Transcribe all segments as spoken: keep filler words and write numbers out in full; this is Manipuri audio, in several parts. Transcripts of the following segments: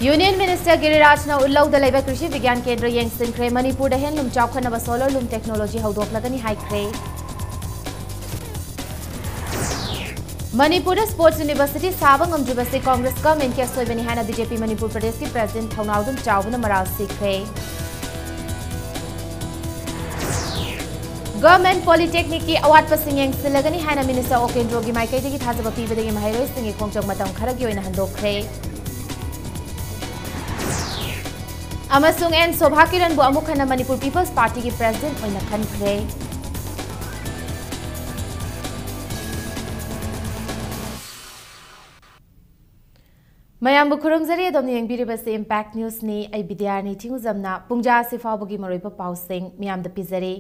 Union Minister ꯒꯤꯔꯤꯔꯥꯖꯅ ꯎꯠꯂꯧꯗ ꯂꯩꯕ ꯀ꯭ꯔꯤꯁꯤ ꯕꯤꯒ꯭ꯌꯥꯟ ꯀꯦꯟꯗ꯭ꯔ ꯌꯦꯡꯁꯤꯟꯈ꯭ꯔꯦ꯫ ꯃꯅꯤꯄꯨꯔꯗ ꯍꯦꯟꯂꯨꯝ ꯆꯥꯎꯈꯠꯅꯕ solar loom technology ꯍꯧꯗꯣꯛꯂꯒꯅꯤ ꯍꯥꯏꯈ꯭ꯔꯦ꯫ ꯃꯅꯤꯄꯨꯔꯗ sports university ꯁꯥꯕ ꯉꯝꯗ꯭ꯔꯤꯕꯁꯤ Congress government ꯀꯤ ꯑꯁꯣꯏꯕꯅꯤ ꯍꯥꯏꯅ BJP ꯃꯅꯤꯄꯨꯔ ꯄ꯭ꯔꯗꯦꯁꯀꯤ president ꯊꯧꯅꯥꯎꯖꯝ ꯆꯥꯎꯕꯅ ꯃꯔꯥꯜ ꯁꯤꯈ꯭ꯔꯦ꯫ Government Polytechnic ꯀꯤ ꯑꯋꯥꯠꯄꯁꯤꯡ ꯌꯦꯡꯁꯤꯜꯂꯒꯅꯤ ꯍꯥꯏꯅ Minister ꯑꯣꯀꯦꯟꯗ꯭ꯔꯣꯒꯤ ꯃꯥꯏꯀꯩꯗꯒꯤ ꯊꯥꯖꯕ ꯄꯤꯕꯗꯒꯤ ꯃꯍꯩꯔꯣꯏꯁꯤꯡꯒꯤ ꯈꯣꯡꯖꯪ ꯃꯇꯝ ꯈꯔꯒꯤ ꯑꯣꯏꯅ ꯍꯟꯗꯣꯛꯈ꯭ꯔꯦ꯫ ꯑꯃꯁꯨꯡ ꯑꯦꯟ ꯁꯣꯚꯥ ꯀꯤꯔꯟꯕꯨ ꯑꯃꯨꯛ ꯍꯟꯅ ꯃꯅꯤꯄꯨꯔ People's Party ꯒꯤ president ꯑꯣꯏꯅ ꯈꯟꯈ꯭ꯔꯦ꯫ ꯃꯌꯥꯝꯕꯨ ꯈꯨꯔꯨꯝꯖꯔꯤ꯫ ꯑꯗꯣꯝꯅ ꯌꯦꯡꯕꯤꯔꯤꯕꯁꯤ Impact News ꯅꯤ꯫ ꯑꯩ ꯕꯤꯗ꯭ꯌꯥꯔꯥꯅꯤ ꯊꯤꯡꯉꯨꯖꯝꯅ ꯄꯨꯡꯖꯥ ꯑꯁꯤ ꯐꯥꯎꯕꯒꯤ ꯃꯔꯨꯑꯣꯏꯕ ꯄꯥꯎꯁꯤꯡ ꯃꯤꯌꯥꯝꯗ ꯄꯤꯖꯔꯤ꯫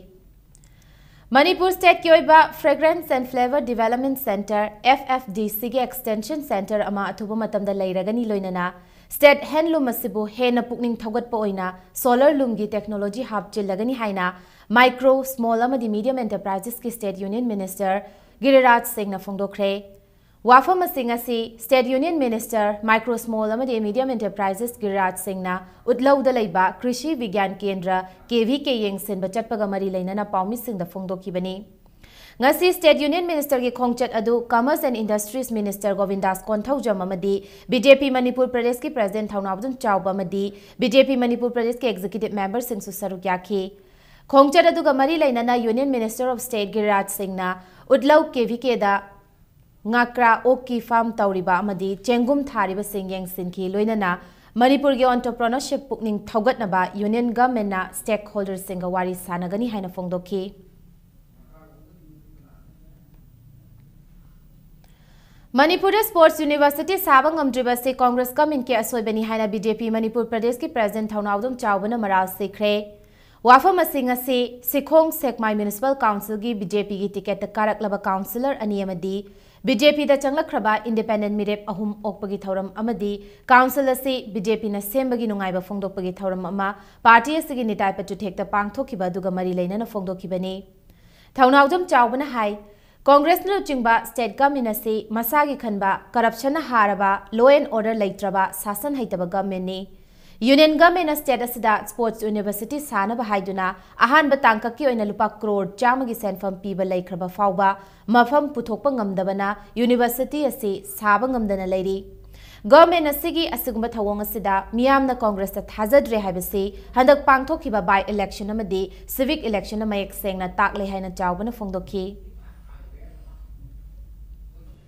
ꯃꯅꯤꯄꯨꯔ state ꯀꯤ ꯑꯣꯏꯕ Fragrance and Flavour Development Centre, F F D C ꯒꯤ extension centre ꯑꯃ ꯑꯊꯨꯕ ꯃꯇꯝꯗ ꯂꯩꯔꯒꯅꯤ, ꯂꯣꯏꯅꯅ state handloom ꯑꯁꯤꯕꯨ ꯍꯦꯟꯅ ꯄꯨꯛꯅꯤꯡ ꯊꯧꯒꯠꯄ ꯑꯣꯏꯅ solar loom ꯒꯤ technology ꯍꯥꯞꯆꯤꯜꯂꯒꯅꯤ ꯍꯥꯏꯅ Micro, Small ꯑꯃꯗꯤ Medium Enterprises ꯀꯤ state union minister ꯒꯤꯔꯤꯔꯥꯖ ꯁꯤꯡꯅ ꯐꯣꯡꯗꯣꯛꯈ꯭ꯔꯦ꯫ ꯋꯥꯐꯝ ꯑꯁꯤ ꯉꯁꯤ state union minister, Micro, Small ꯑꯃꯗꯤ Medium Enterprises ꯒꯤꯔꯤꯔꯥꯖ ꯁꯤꯡꯅ ꯎꯠꯂꯧꯗ ꯂꯩꯕ ꯀ꯭ꯔꯤꯁꯤ ꯕꯤꯒ꯭ꯌꯥꯟ ꯀꯦꯟꯗ꯭ꯔ, K V K ꯌꯦꯡꯁꯤꯟꯕ ꯆꯠꯄꯒ ꯃꯔꯤ ꯂꯩꯅꯅ ꯄꯥꯎꯃꯤꯁꯤꯡꯗ ꯐꯣꯡꯗꯣꯛꯈꯤꯕꯅꯤ꯫ ꯉꯁꯤ state union minister ꯒꯤ ꯈꯣꯡꯆꯠ ꯑꯗꯨ Commerce and Industries minister ꯒꯣꯕꯤꯟꯗꯥꯁ Konthoujam ꯑꯃꯗꯤ BJP ꯃꯅꯤꯄꯨꯔ ꯄ꯭ꯔꯗꯦꯁꯀꯤ president ꯊꯧꯅꯥꯎꯖꯝ ꯆꯥꯎꯕ ꯑꯃꯗꯤ BJP ꯃꯅꯤꯄꯨꯔ ꯄ꯭ꯔꯗꯦꯁꯀꯤ executive member ꯁꯤꯡꯁꯨ ꯁꯔꯨꯛ ꯌꯥꯈꯤ꯫ ꯈꯣꯡꯆꯠ ꯑꯗꯨꯒ ꯃꯔꯤ ꯂꯩꯅꯅ Union Minister of State ꯒꯤꯔꯤꯔꯥꯖ ꯁꯤꯡꯅ ꯎꯠꯂꯧ K V K ꯗ ꯉꯥꯀ꯭ꯔꯥ ꯑꯣꯛꯀꯤ farm ꯇꯧꯔꯤꯕ ꯑꯃꯗꯤ ꯆꯦꯡꯒꯨꯝ ꯊꯥꯔꯤꯕꯁꯤꯡ ꯌꯦꯡꯁꯤꯟꯈꯤ, ꯂꯣꯏꯅꯅ ꯃꯅꯤꯄꯨꯔꯒꯤ entrepreneurship ꯄꯨꯛꯅꯤꯡ ꯊꯧꯒꯠꯅꯕ union government ꯅ stakeholder ꯁꯤꯡꯒ ꯋꯥꯔꯤ ꯁꯥꯟꯅꯒꯅꯤ ꯍꯥꯏꯅ ꯐꯣꯡꯗꯣꯛꯈꯤ꯫ ꯃꯅꯤꯄꯨꯔꯗ sports university ꯁꯥꯕ ꯉꯝꯗ꯭ꯔꯤꯕ ꯑꯁꯤ Congress government ꯀꯤ ꯑꯁꯣꯏꯕꯅꯤ ꯍꯥꯏꯅ BJP ꯃꯅꯤꯄꯨꯔ ꯄ꯭ꯔꯗꯦꯁꯀꯤ president ꯊꯧꯅꯥꯎꯖꯝ ꯆꯥꯎꯕꯅ ꯃꯔꯥꯜ ꯁꯤꯈ꯭ꯔꯦ꯫ ꯋꯥꯐꯝ ꯑꯁꯤ ꯉꯁꯤ ꯁꯤꯈꯣꯡ ꯁꯦꯛꯃꯥꯏ Municipal Council ꯒꯤ BJP ꯒꯤ ticket ꯇ ꯀꯥꯔꯛꯂꯕ councillor ꯑꯅꯤ ꯑꯃꯗꯤ BJP ꯗ ꯆꯪꯂꯛꯈ꯭ꯔꯕ independent ꯃꯤꯔꯦꯞ ꯑꯍꯨꯝ ꯑꯣꯛꯄꯒꯤ ꯊꯧꯔꯝ ꯑꯃꯗꯤ council ꯑꯁꯤ BJP ꯅ ꯁꯦꯝꯕꯒꯤ ꯅꯨꯡꯉꯥꯏꯕ ꯐꯣꯡꯗꯣꯛꯄꯒꯤ ꯊꯧꯔꯝ ꯑꯃ party ꯑꯁꯤꯒꯤ ꯅꯤꯇꯥꯏ ꯄꯆꯨꯊꯦꯛꯇ ꯄꯥꯡꯊꯣꯛꯈꯤꯕ ꯑꯗꯨꯒ ꯃꯔꯤ ꯂꯩꯅꯅ ꯐꯣꯡꯗꯣꯛꯈꯤꯕꯅꯤ꯫ ꯊꯧꯅꯥꯎꯖꯝ ꯆꯥꯎꯕꯅ ꯍꯥꯏ, ꯀꯣꯡꯒ꯭ꯔꯦꯁꯅ ꯂꯨꯆꯤꯡꯕ ꯁ꯭ꯇꯦꯠ ꯒꯚꯔꯟꯃꯦꯟꯠ ꯑꯁꯤ ꯃꯁꯥꯒꯤ ꯈꯟꯕ, ꯀꯔꯞꯁꯟꯅ ꯍꯥꯔꯕ, ꯂꯣ ꯑꯦꯟ ꯑꯣꯔꯗꯔ ꯂꯩꯇ꯭ꯔꯕ, ꯁꯥꯁꯟ ꯍꯩꯇꯕ ꯒꯚꯔꯟꯃꯦꯟꯠꯅꯤ꯫ ꯌꯨꯅꯤꯌꯟ ꯒꯚꯔꯟꯃꯦꯟꯠꯅ ꯁ꯭ꯇꯦꯠ ꯑꯁꯤꯗ ꯁ꯭ꯄꯣꯔꯠꯁ ꯌꯨꯅꯤꯚꯔꯁꯤꯇꯤ ꯁꯥꯅꯕ ꯍꯥꯏꯗꯨꯅ ꯑꯍꯥꯟꯕ ꯇꯥꯡꯀꯛꯀꯤ ꯑꯣꯏꯅ ꯂꯨꯄꯥ ꯀ꯭ꯔꯣꯔ ꯆꯥꯝꯃꯒꯤ ꯁꯦꯟꯐꯝ ꯄꯤꯕ ꯂꯩꯈ꯭ꯔꯕ ꯐꯥꯎꯕ ꯃꯐꯝ ꯄꯨꯊꯣꯛꯄ ꯉꯝꯗꯕꯅ ꯌꯨꯅꯤꯚꯔꯁꯤꯇꯤ ꯑꯁꯤ ꯁꯥꯕ ꯉꯝꯗꯅ ꯂꯩꯔꯤ꯫ ꯒꯚꯔꯟꯃꯦꯟꯠ ꯑꯁꯤꯒꯤ ꯑꯁꯤꯒꯨꯝꯕ ꯊꯧꯑꯣꯡ ꯑꯁꯤꯗ ꯃꯤꯌꯥꯝꯅ ꯀꯣꯡꯒ꯭ꯔꯦꯁꯇ ꯊꯥꯖꯗ꯭ꯔꯦ ꯍꯥꯏꯕꯁꯤ ꯍꯟꯗꯛ ꯄꯥꯡꯊꯣꯛꯈꯤꯕ ꯕꯥꯏ ꯏꯂꯦꯛꯁꯟ ꯑꯃꯗꯤ ꯁꯤꯚꯤꯛ ꯏꯂꯦꯛꯁꯟꯅ ꯃꯌꯦꯛ ꯁꯦꯡꯅ ꯇꯥꯛꯂꯦ ꯍꯥꯏꯅ ꯆꯥꯎꯕꯅ ꯐꯣꯡꯗꯣꯛꯈꯤ꯫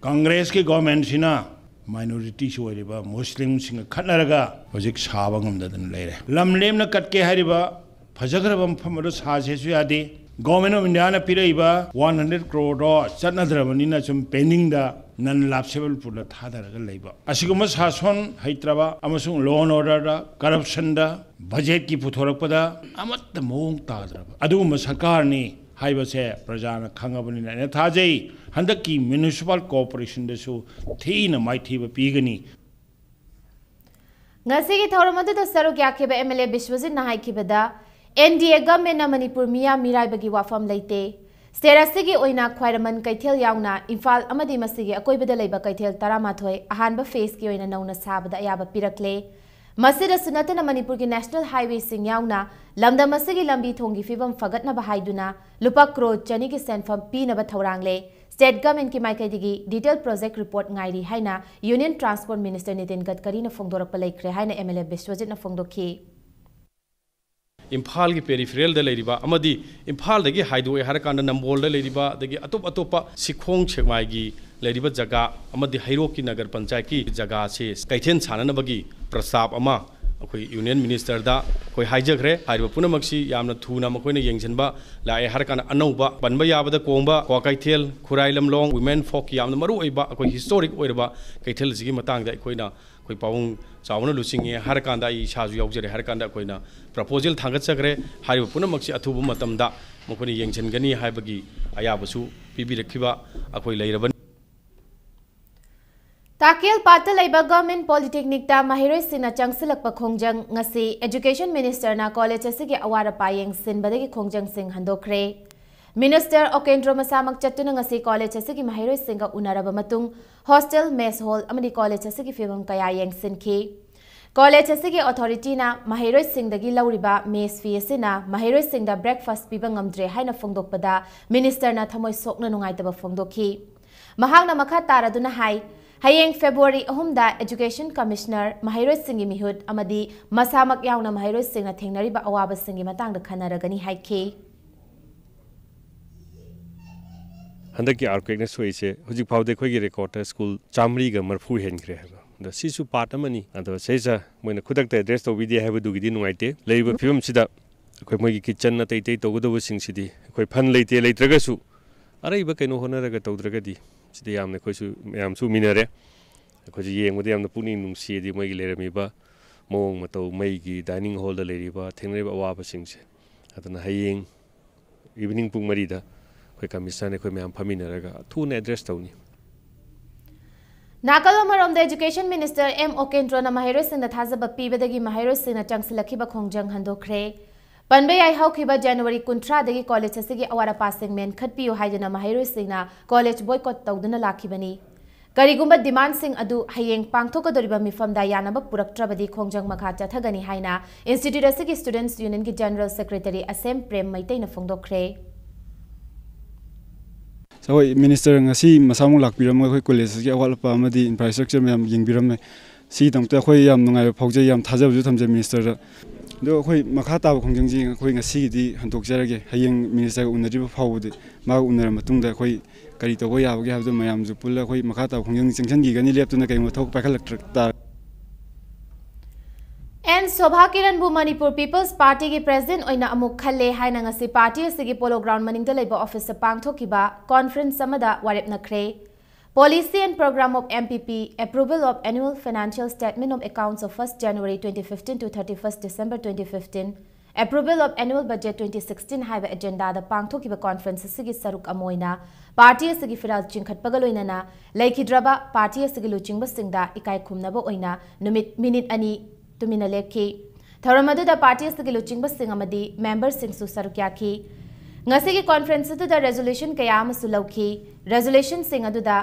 ꯀꯪꯒ꯭ꯔꯦꯁꯀꯤ ꯒꯣꯔꯃꯦꯟꯁꯤꯅ ꯃꯥꯏꯅꯣꯔꯤꯇꯤꯁꯨ ꯑꯣꯏꯔꯤꯕ ꯃꯨꯁꯂꯤꯝꯁꯤꯡꯒ ꯈꯠꯅꯔꯒ ꯍꯧꯖꯤꯛ ꯁꯥꯕ ꯉꯝꯗꯗꯅ ꯂꯩꯔꯦ꯫ ꯂꯝ ꯂꯦꯝꯅ ꯀꯠꯀꯦ ꯍꯥꯏꯔꯤꯕ ꯐꯖꯈ꯭ꯔꯕ ꯃꯐꯝ ꯑꯗꯨ ꯁꯥꯁꯦꯁꯨ ꯌꯥꯗꯦ꯫ ꯒꯣꯔꯃꯦꯟ ꯑꯣꯐ ꯏꯟꯗꯤꯌꯥꯅ ꯄꯤꯔꯛꯏꯕ ꯋꯥꯟ ꯍꯟꯗ꯭ꯔꯦꯠ ꯀ꯭ꯔꯣꯔꯗꯣ ꯆꯠꯅꯗ꯭ꯔꯕꯅꯤꯅ ꯁꯨꯝ ꯄꯦꯟꯗꯤꯡꯗ ꯅꯟ ꯂꯥꯞꯁꯦꯕꯜ ꯄꯨꯜꯗ ꯊꯥꯗꯔꯒ ꯂꯩꯕ꯫ ꯑꯁꯤꯒꯨꯝꯕ ꯁꯥꯁꯣꯟ ꯍꯩꯇ꯭ꯔꯕ ꯑꯃꯁꯨꯡ ꯂꯣ ꯑꯦꯟ ꯑꯣꯔꯗꯔꯗ, ꯀꯔꯞꯁꯟꯗ, ꯕꯖꯦꯠꯀꯤ ꯄꯨꯊꯣꯔꯛꯄꯗ ꯑꯃꯠꯇ ꯃꯑꯣꯡ ꯇꯥꯗ꯭ꯔꯕ ꯑꯗꯨꯒꯨꯝꯕ ꯁꯔꯀꯥꯔꯅꯤ ꯍꯥꯏꯕꯁꯦ ꯄ꯭ꯔꯖꯥꯅ ꯈꯪꯉꯕꯅꯤꯅ ꯑꯩꯅ ꯊꯥꯖꯩ, ꯍꯟꯗꯛꯀꯤ ꯃ꯭ꯌꯨꯅꯤꯁꯤꯄꯥꯜ ꯀꯣꯔꯄꯣꯔꯦꯁꯟꯗꯁꯨ ꯊꯤꯅ ꯃꯥꯏꯊꯤꯕ ꯄꯤꯒꯅꯤ꯫ ꯉꯁꯤꯒꯤ ꯊꯧꯔꯝ ꯑꯗꯨꯗ ꯁꯔꯨꯛ ꯌꯥꯈꯤꯕ ꯑꯦꯝ ꯑꯦꯜ ꯑꯦ ꯕꯤꯁ꯭ꯋꯖꯤꯠꯅ ꯍꯥꯏꯈꯤꯕꯗ, ꯑꯦꯟ ꯗꯤ ꯑꯦ ꯒꯚꯔꯟꯃꯦꯟꯠꯅ ꯃꯅꯤꯄꯨꯔ ꯃꯤꯌꯥꯝ ꯃꯤꯔꯥꯏꯕꯒꯤ ꯋꯥꯐꯝ ꯂꯩꯇꯦ꯫ ꯁ꯭ꯇꯦꯠ ꯑꯁꯤꯒꯤ ꯑꯣꯏꯅ ꯈ꯭ꯋꯥꯏꯔꯝꯕꯟ ꯀꯩꯊꯦꯜ ꯌꯥꯎꯅ ꯏꯝꯐꯥꯜ ꯑꯃꯗꯤ ꯃꯁꯤꯒꯤ ꯑꯀꯣꯏꯕꯗ ꯂꯩꯕ ꯀꯩꯊꯦꯜ ꯇꯔꯥꯃꯥꯊꯣꯏ ꯑꯍꯥꯟꯕ ꯐꯦꯖꯀꯤ ꯑꯣꯏꯅ ꯅꯧꯅ ꯁꯥꯕꯗ ꯑꯌꯥꯕ ꯄꯤꯔꯛꯂꯦ꯫ ꯃꯁꯤꯗꯁꯨ ꯅꯠꯇꯅ ꯃꯅꯤꯄꯨꯔꯒꯤ ꯅꯦꯁꯅꯦꯜ ꯍꯥꯏꯋꯦꯁꯤꯡ ꯌꯥꯎꯅ ꯂꯝꯗꯝ ꯑꯁꯤꯒꯤ ꯂꯝꯕꯤ ꯊꯣꯡꯒꯤ ꯐꯤꯕꯝ ꯐꯒꯠꯅꯕ ꯍꯥꯏꯗꯨꯅ ꯂꯨꯄꯥ ꯀ꯭ꯔꯣꯔ ꯆꯅꯤꯒꯤ ꯁꯦꯟꯐꯝ ꯄꯤꯅꯕ ꯊꯧꯔꯥꯡꯂꯦ꯫ ꯁ꯭ꯇꯦꯠ ꯒꯚꯔꯟꯃꯦꯟꯠꯀꯤ ꯃꯥꯏꯀꯩꯗꯒꯤ ꯗꯤꯇꯦꯜ ꯄ꯭ꯔꯣꯖꯦꯛ ꯔꯤꯄꯣꯔꯠ ꯉꯥꯏꯔꯤ ꯍꯥꯏꯅ ꯌꯨꯅꯤꯌꯟ ꯇ꯭ꯔꯥꯟꯁꯄꯣꯔꯠ ꯃꯤꯅꯤꯁꯇꯔ ꯅꯤꯇꯤꯟ ꯒꯗꯀꯔꯤꯅ ꯐꯣꯡꯗꯣꯔꯛꯄ ꯂꯩꯈ꯭ꯔꯦ ꯍꯥꯏꯅ ꯑꯦꯝ ꯑꯦꯜ ꯑꯦ ꯕꯤꯁ꯭ꯋꯖꯤꯠꯅ ꯐꯣꯡꯗꯣꯛꯈꯤ꯫ ꯏꯝꯐꯥꯜꯒꯤ ꯄꯦꯔꯤꯐꯦꯔꯦꯜꯗ ꯂꯩꯔꯤꯕ ꯑꯃꯗꯤ ꯏꯝꯐꯥꯜꯗꯒꯤ ꯍꯥꯏꯗꯣꯛꯑꯦ ꯍꯥꯏꯔꯀꯥꯟꯗ ꯅꯝꯕꯣꯜꯗ ꯂꯩꯔꯤꯕ, ꯑꯗꯒꯤ ꯑꯇꯣꯞ ꯑꯇꯣꯞꯄ ꯁꯤꯈꯣꯡ ꯁꯦꯛꯃꯥꯏꯒꯤ ꯂꯩꯔꯤꯕ ꯖꯒꯥ ꯑꯃꯗꯤ ꯍꯩꯔꯣꯛꯀꯤ ꯅꯒꯔ ꯄꯟꯆꯥꯌꯠꯀꯤ ꯖꯒꯥꯁꯦ ꯀꯩꯊꯦꯜ ꯁꯥꯟꯅꯅꯕꯒꯤ ꯄ꯭ꯔꯁꯇꯥꯕ ꯑꯃ ꯑꯩꯈꯣꯏ ꯌꯨꯅꯤꯌꯟ ꯃꯤꯅꯤꯁꯇꯔꯗ ꯑꯩꯈꯣꯏ ꯍꯥꯏꯖꯈ꯭ꯔꯦ꯫ ꯍꯥꯏꯔꯤꯕ ꯄꯨꯝꯅꯃꯛꯁꯤ ꯌꯥꯝꯅ ꯊꯨꯅ ꯃꯈꯣꯏꯅ ꯌꯦꯡꯁꯤꯟꯕ ꯂꯥꯛꯑꯦ ꯍꯥꯏꯔꯀꯥꯟꯗ ꯑꯅꯧꯕ ꯄꯟꯕ ꯌꯥꯕꯗ ꯀꯣꯡꯕ, ꯀ꯭ꯋꯥꯀꯩꯊꯦꯜ, ꯈꯨꯔꯥꯏ ꯂꯝꯂꯣꯡ, ꯋꯤꯃꯦꯟ ꯐꯣꯛꯀꯤ ꯌꯥꯝꯅ ꯃꯔꯨ ꯑꯣꯏꯕ ꯑꯩꯈꯣꯏ ꯍꯤꯁꯇꯣꯔꯤꯛ ꯑꯣꯏꯔꯕ ꯀꯩꯊꯦꯜ ꯑꯁꯤꯒꯤ ꯃꯇꯥꯡꯗ ꯑꯩꯈꯣꯏꯅ ꯑꯩꯈꯣꯏ ꯄꯥꯕꯨꯡ ꯆꯥꯎꯕꯅ ꯂꯨꯆꯤꯡꯉꯦ ꯍꯥꯏꯔꯀꯥꯟꯗ, ꯑꯩ ꯏꯁꯥꯁꯨ ꯌꯥꯎꯖꯔꯦ ꯍꯥꯏꯔꯀꯥꯟꯗ ꯑꯩꯈꯣꯏꯅ ꯄ꯭ꯔꯄꯣꯖꯦꯜ ꯊꯥꯡꯒꯠꯆꯈ꯭ꯔꯦ꯫ ꯍꯥꯏꯔꯤꯕ ꯄꯨꯝꯅꯃꯛꯁꯤ ꯑꯊꯨꯕ ꯃꯇꯝꯗ ꯃꯈꯣꯏꯅ ꯌꯦꯡꯁꯤꯟꯒꯅꯤ ꯍꯥꯏꯕꯒꯤ ꯑꯌꯥꯕꯁꯨ ꯄꯤꯕꯤꯔꯛꯈꯤꯕ ꯑꯩꯈꯣꯏ ꯂꯩꯔꯕꯅꯤ꯫ ꯇꯥꯀꯦꯜ ꯄꯥꯠꯇ ꯂꯩꯕ ꯒꯚꯔꯟꯃꯦꯟꯠ ꯄꯣꯂꯤꯇꯦꯛꯅꯤꯛꯇ ꯃꯍꯩꯔꯣꯏꯁꯤꯡꯅ ꯆꯪꯁꯤꯜꯂꯛꯄ ꯈꯣꯡꯖꯪ꯫ ꯉꯁꯤ ꯑꯦꯖꯨꯀꯦꯁꯟ ꯃꯤꯅꯤꯁꯇꯔꯅ ꯀꯣꯂꯦꯖ ꯑꯁꯤꯒꯤ ꯑꯋꯥꯠ ꯑꯄꯥ ꯌꯦꯡꯁꯤꯟꯕꯗꯒꯤ ꯈꯣꯡꯖꯪꯁꯤꯡ ꯍꯟꯗꯣꯛꯈ꯭ꯔꯦ꯫ ꯃꯤꯅꯤꯁꯇꯔ ꯑꯣꯀꯦꯟꯗ꯭ꯔꯣ ꯃꯁꯥꯃꯛ ꯆꯠꯇꯨꯅ ꯉꯁꯤ ꯀꯣꯂꯦꯖ ꯑꯁꯤꯒꯤ ꯃꯍꯩꯔꯣꯏꯁꯤꯡꯒ ꯎꯅꯔꯕ ꯃꯇꯨꯡ ꯍꯣꯁꯇꯦꯜ, ꯃꯦꯁ ꯍꯣꯜ ꯑꯃꯗꯤ ꯀꯣꯂꯦꯖ ꯑꯁꯤꯒꯤ ꯐꯤꯕꯝ ꯀꯌꯥ ꯌꯦꯡꯁꯤꯟꯈꯤ꯫ ꯀꯣꯂꯦꯖ ꯑꯁꯤꯒꯤ ꯑꯣꯊꯣꯔꯤꯇꯤꯅ ꯃꯍꯩꯔꯣꯏꯁꯤꯡꯗꯒꯤ ꯂꯧꯔꯤꯕ ꯃꯦꯁ ꯐꯤ ꯑꯁꯤꯅ ꯃꯍꯩꯔꯣꯏꯁꯤꯡꯗ ꯕ꯭ꯔꯦꯛꯐꯥꯁ ꯄꯤꯕ ꯉꯝꯗ꯭ꯔꯦ ꯍꯥꯏꯅ ꯐꯣꯡꯗꯣꯛꯄꯗ ꯃꯤꯅꯤꯁꯇꯔꯅ ꯊꯃꯣꯏ ꯁꯣꯛꯅ ꯅꯨꯡꯉꯥꯏꯇꯕ ꯐꯣꯡꯗꯣꯛꯈꯤ꯫ ꯃꯍꯥꯛꯅ ꯃꯈꯥ ꯇꯥꯔꯗꯨꯅ ꯍꯥꯏ, ꯍꯌꯦꯡ ꯐꯦꯕ꯭ꯔꯨꯋꯥꯔꯤ ꯑꯍꯨꯝꯗ ꯑꯦꯖꯨꯀꯦꯁꯟ ꯀꯃꯤꯁꯅꯔ, ꯃꯍꯩꯔꯣꯏꯁꯤꯡꯒꯤ ꯃꯤꯍꯨꯠ ꯑꯃꯗꯤ ꯃꯁꯥꯃꯛ ꯌꯥꯎꯅ ꯃꯍꯩꯔꯣꯏꯁꯤꯡꯅ ꯊꯦꯡꯅꯔꯤꯕ ꯑꯋꯥꯕꯁꯤꯡꯒꯤ ꯃꯇꯥꯡꯗ ꯈꯟꯅꯔꯒꯅꯤ ꯍꯥꯏꯈꯤ꯫ ꯍꯟꯗꯛꯀꯤ ꯑꯥꯔꯀ꯭ꯋꯦꯛꯅ ꯁꯣꯛꯏꯁꯦ ꯍꯧꯖꯤꯛ ꯐꯥꯎꯗ ꯑꯩꯈꯣꯏꯒꯤ ꯔꯦꯀꯣꯔꯗꯇ ꯁ꯭ꯀꯨꯜ ꯆꯥꯃꯔꯤꯒ ꯃꯔꯤꯐꯨ ꯍꯦꯟꯈ꯭ꯔꯦ ꯍꯥꯏꯕ꯫ ꯑꯗꯣ ꯁꯤꯁꯨ ꯄꯥꯔꯠ ꯑꯃꯅꯤ꯫ ꯑꯗꯣ ꯁꯤꯁꯦ ꯃꯣꯏꯅ ꯈꯨꯗꯛꯇ ꯑꯦꯗ꯭ꯔꯦꯁ ꯇꯧꯕꯤꯗꯦ ꯍꯥꯏꯕꯗꯨꯒꯤꯗꯤ ꯅꯨꯡꯉꯥꯏꯇꯦ꯫ ꯂꯩꯔꯤꯕ ꯐꯤꯕꯝꯁꯤꯗ ꯑꯩꯈꯣꯏ ꯃꯣꯏꯒꯤ ꯀꯤꯠꯆꯟ ꯑꯇꯩ ꯑꯇꯩ ꯇꯧꯒꯗꯧꯕꯁꯤꯡꯁꯤꯗꯤ ꯑꯩꯈꯣꯏ ꯐꯟ ꯂꯩꯇꯦ, ꯂꯩꯇ꯭ꯔꯒꯁꯨ ꯑꯔꯩꯕ ꯀꯩꯅꯣ ꯍꯣꯠꯅꯔꯒ ꯇꯧꯗ꯭ꯔꯒꯗꯤ ꯁꯤꯗ ꯌꯥꯝꯅ ꯑꯩꯈꯣꯏꯁꯨ ꯃꯌꯥꯝꯁꯨ ꯎꯃꯤꯟꯅꯔꯦ꯫ ꯑꯩꯈꯣꯏꯁꯨ ꯌꯦꯡꯕꯗ ꯌꯥꯝꯅ ꯄꯨꯛꯅꯤꯡ ꯅꯨꯡꯁꯤꯌꯦꯗꯤ ꯃꯣꯏꯒꯤ ꯂꯩꯔꯝꯃꯤꯕ ꯃꯑꯣꯡ ꯃꯇꯧ, ꯃꯩꯒꯤ ꯗꯥꯏꯅꯤꯡ ꯍꯣꯜꯗ ꯂꯩꯔꯤꯕ ꯊꯦꯡꯅꯔꯤꯕ ꯑꯋꯥꯕꯁꯤꯡꯁꯦ꯫ ꯑꯗꯨꯅ ꯍꯌꯦꯡ ꯏꯚꯤꯅꯤꯡ ꯄꯨꯡ ꯃꯔꯤꯗ ꯑꯩꯈꯣꯏ ꯀꯃꯤꯁꯅꯔꯅ ꯑꯩꯈꯣꯏ ꯃꯌꯥꯝ ꯐꯝꯃꯤꯟꯅꯔꯒ ꯊꯨꯅ ꯑꯦꯗ꯭ꯔꯦꯁ ꯇꯧꯅꯤ꯫ ꯅꯥꯀꯜ ꯑꯃꯔꯣꯝꯗ ꯑꯦꯖꯨꯀꯦꯁꯟ ꯃꯤꯅꯤꯁꯇꯔ ꯑꯦꯝ ꯑꯣꯀꯦꯟꯗ꯭ꯔꯣꯅ ꯃꯍꯩꯔꯣꯏꯁꯤꯡꯗ ꯊꯥꯖꯕ ꯄꯤꯕꯗꯒꯤ ꯃꯍꯩꯔꯣꯏꯁꯤꯡꯅ ꯆꯪꯁꯤꯜꯂꯛꯈꯤꯕ ꯈꯣꯡꯖꯪ ꯍꯟꯗꯣꯛꯈ꯭ꯔꯦ꯫ ꯄꯟꯕ ꯌꯥꯏ, ꯍꯧꯈꯤꯕ ꯖꯅꯋꯥꯔꯤ ꯀꯨꯟꯊ꯭ꯔꯥꯗꯒꯤ ꯀꯣꯂꯦꯖ ꯑꯁꯤꯒꯤ ꯑꯋꯥꯠ ꯑꯄꯥꯁꯤꯡ ꯃꯦꯟꯈꯠꯄꯤꯌꯨ ꯍꯥꯏꯗꯨꯅ ꯃꯍꯩꯔꯣꯏꯁꯤꯡꯅ ꯀꯣꯂꯦꯖ ꯕꯣꯏꯀꯣꯠ ꯇꯧꯗꯨꯅ ꯂꯥꯛꯈꯤꯕꯅꯤ꯫ ꯀꯔꯤꯒꯨꯝꯕ ꯗꯤꯃꯥꯟꯁꯤꯡ ꯑꯗꯨ ꯍꯌꯦꯡ ꯄꯥꯡꯊꯣꯛꯀꯗꯧꯔꯤꯕ ꯃꯤꯐꯝꯗ ꯌꯥꯅꯕ ꯄꯨꯔꯛꯇ꯭ꯔꯕꯗꯤ ꯈꯣꯡꯖꯪ ꯃꯈꯥ ꯆꯠꯊꯒꯅꯤ ꯍꯥꯏꯅ ꯏꯟꯁꯇꯤꯇ꯭ꯌꯨꯠ ꯑꯁꯤꯒꯤ ꯁ꯭ꯇꯨꯗꯦꯟꯠꯁ ꯌꯨꯅꯤꯌꯟꯒꯤ ꯖꯦꯅꯔꯦꯜ ꯁꯦꯀ꯭ꯔꯦꯇꯔꯤ ꯑꯁꯦꯝ ꯄ꯭ꯔꯦꯝ ꯃꯩꯇꯩꯅ ꯐꯣꯡꯗꯣꯛꯈ꯭ꯔꯦ꯫ ꯑꯩꯈꯣꯏ ꯃꯤꯅꯤꯁꯇꯔ ꯉꯁꯤ ꯃꯁꯥꯃꯛ ꯂꯥꯛꯄꯤꯔꯝꯃꯒ ꯑꯩꯈꯣꯏ ꯀꯣꯂꯦꯖ ꯑꯁꯤꯒꯤ ꯑꯋꯥꯠ ꯑꯄꯥ ꯑꯃꯗꯤ ꯏꯟꯐ꯭ꯔꯥꯁ꯭ꯇ꯭ꯔꯛꯆꯔ ꯃꯌꯥꯝ ꯌꯦꯡꯕꯤꯔꯝꯃꯦ꯫ ꯁꯤꯒꯤꯗꯃꯛꯇ ꯑꯩꯈꯣꯏ ꯌꯥꯝ ꯅꯨꯡꯉꯥꯏꯕ ꯐꯥꯎꯖꯩ, ꯌꯥꯝ ꯊꯥꯖꯕꯁꯨ ꯊꯝꯖꯩ ꯃꯤꯅꯤꯁꯇꯔꯗ꯫ ꯑꯗꯣ ꯑꯩꯈꯣꯏ ꯃꯈꯥ ꯇꯥꯕ ꯈꯣꯡꯖꯪꯁꯤ ꯑꯩꯈꯣꯏ ꯉꯁꯤꯒꯤꯗꯤ ꯍꯟꯗꯣꯛꯆꯔꯒꯦ꯫ ꯍꯌꯦꯡ ꯃꯤꯅꯤꯁꯇꯔꯒ ꯎꯅꯗ꯭ꯔꯤꯕ ꯐꯥꯎꯕꯗꯤ, ꯃꯥꯒ ꯎꯅꯔ ꯃꯇꯨꯡꯗ ꯑꯩꯈꯣꯏ ꯀꯔꯤ ꯇꯧꯕ ꯌꯥꯕꯒꯦ ꯍꯥꯏꯕꯗꯨ ꯃꯌꯥꯝꯁꯨ ꯄꯨꯜꯂ ꯑꯩꯈꯣꯏ ꯃꯈꯥ ꯇꯥꯕ ꯈꯣꯡꯖꯪ ꯆꯪꯁꯤꯟꯈꯤꯒꯅꯤ, ꯂꯦꯞꯇꯨꯅ ꯀꯔꯤꯒꯨꯝꯕ ꯊꯕꯛ ꯄꯥꯏꯈꯠꯂꯛꯇ ꯇꯥꯔꯒꯗꯤ꯫ ꯑꯦꯟ ꯁꯣꯚꯥ ꯀꯤꯔꯟꯕꯨ ꯃꯅꯤꯄꯨꯔ ꯄꯤꯄꯜꯁ ꯄꯥꯔꯇꯤꯒꯤ ꯄ꯭ꯔꯦꯁꯤꯗꯦꯟꯠ ꯑꯣꯏꯅ ꯑꯃꯨꯛ ꯈꯜꯂꯦ ꯍꯥꯏꯅ ꯉꯁꯤ ꯄꯥꯔꯇꯤ ꯑꯁꯤꯒꯤ ꯄꯣꯂꯣ ꯒ꯭ꯔꯥꯎꯟ ꯃꯅꯤꯡꯗ ꯂꯩꯕ ꯑꯣꯐꯤꯁꯇ ꯄꯥꯡꯊꯣꯛꯈꯤꯕ ꯀꯣꯟꯐ꯭ꯔꯦꯟꯁ ꯑꯃꯗ ꯋꯥꯔꯦꯞꯅꯈ꯭ꯔꯦ꯫ Policy and Program of M P P, Approval of Annual Financial Statement of Accounts of first January twenty fifteen to thirty first December twenty fifteen, Approval of Annual Budget twenty sixteen ꯍꯥꯏꯕ ꯑꯦꯖꯦꯟꯗꯥꯗ ꯄꯥꯡꯊꯣꯛꯈꯤꯕ ꯀꯣꯟꯐ꯭ꯔꯦꯟꯁ ꯑꯁꯤꯒꯤ ꯁꯔꯨꯛ ꯑꯃ ꯑꯣꯏꯅ ꯄꯥꯔꯇꯤ ꯑꯁꯤꯒꯤ ꯐꯤꯔꯥꯜ ꯆꯤꯡꯈꯠꯄꯒ ꯂꯣꯏꯅꯅ ꯂꯩꯈꯤꯗ꯭ꯔꯕ ꯄꯥꯔꯇꯤ ꯑꯁꯤꯒꯤ ꯂꯨꯆꯤꯡꯕꯁꯤꯡꯗ ꯏꯀꯥꯏ ꯈꯨꯝꯅꯕ ꯑꯣꯏꯅ ꯅꯨꯃꯤꯠ ꯃꯤꯅꯤꯠ ꯑꯅꯤ ꯇꯨꯃꯤꯟꯅ ꯂꯦꯞꯈꯤ꯫ ꯊꯧꯔꯝ ꯑꯗꯨꯗ ꯄꯥꯔꯇꯤ ꯑꯁꯤꯒꯤ ꯂꯨꯆꯤꯡꯕꯁꯤꯡ ꯑꯃꯗꯤ ꯃꯦꯝꯕꯔꯁꯤꯡꯁꯨ ꯁꯔꯨꯛ ꯌꯥꯈꯤ꯫ ꯉꯁꯤꯒꯤ ꯀꯣꯟꯐꯔꯦꯟꯁ ꯑꯗꯨꯗ ꯔꯦꯖꯣꯂꯨꯁꯟ ꯀꯌꯥ ꯑꯃꯁꯨ ꯂꯧꯈꯤ꯫ ꯔꯦꯖꯣꯂꯨꯁꯟꯁꯤꯡ ꯑꯗꯨꯗ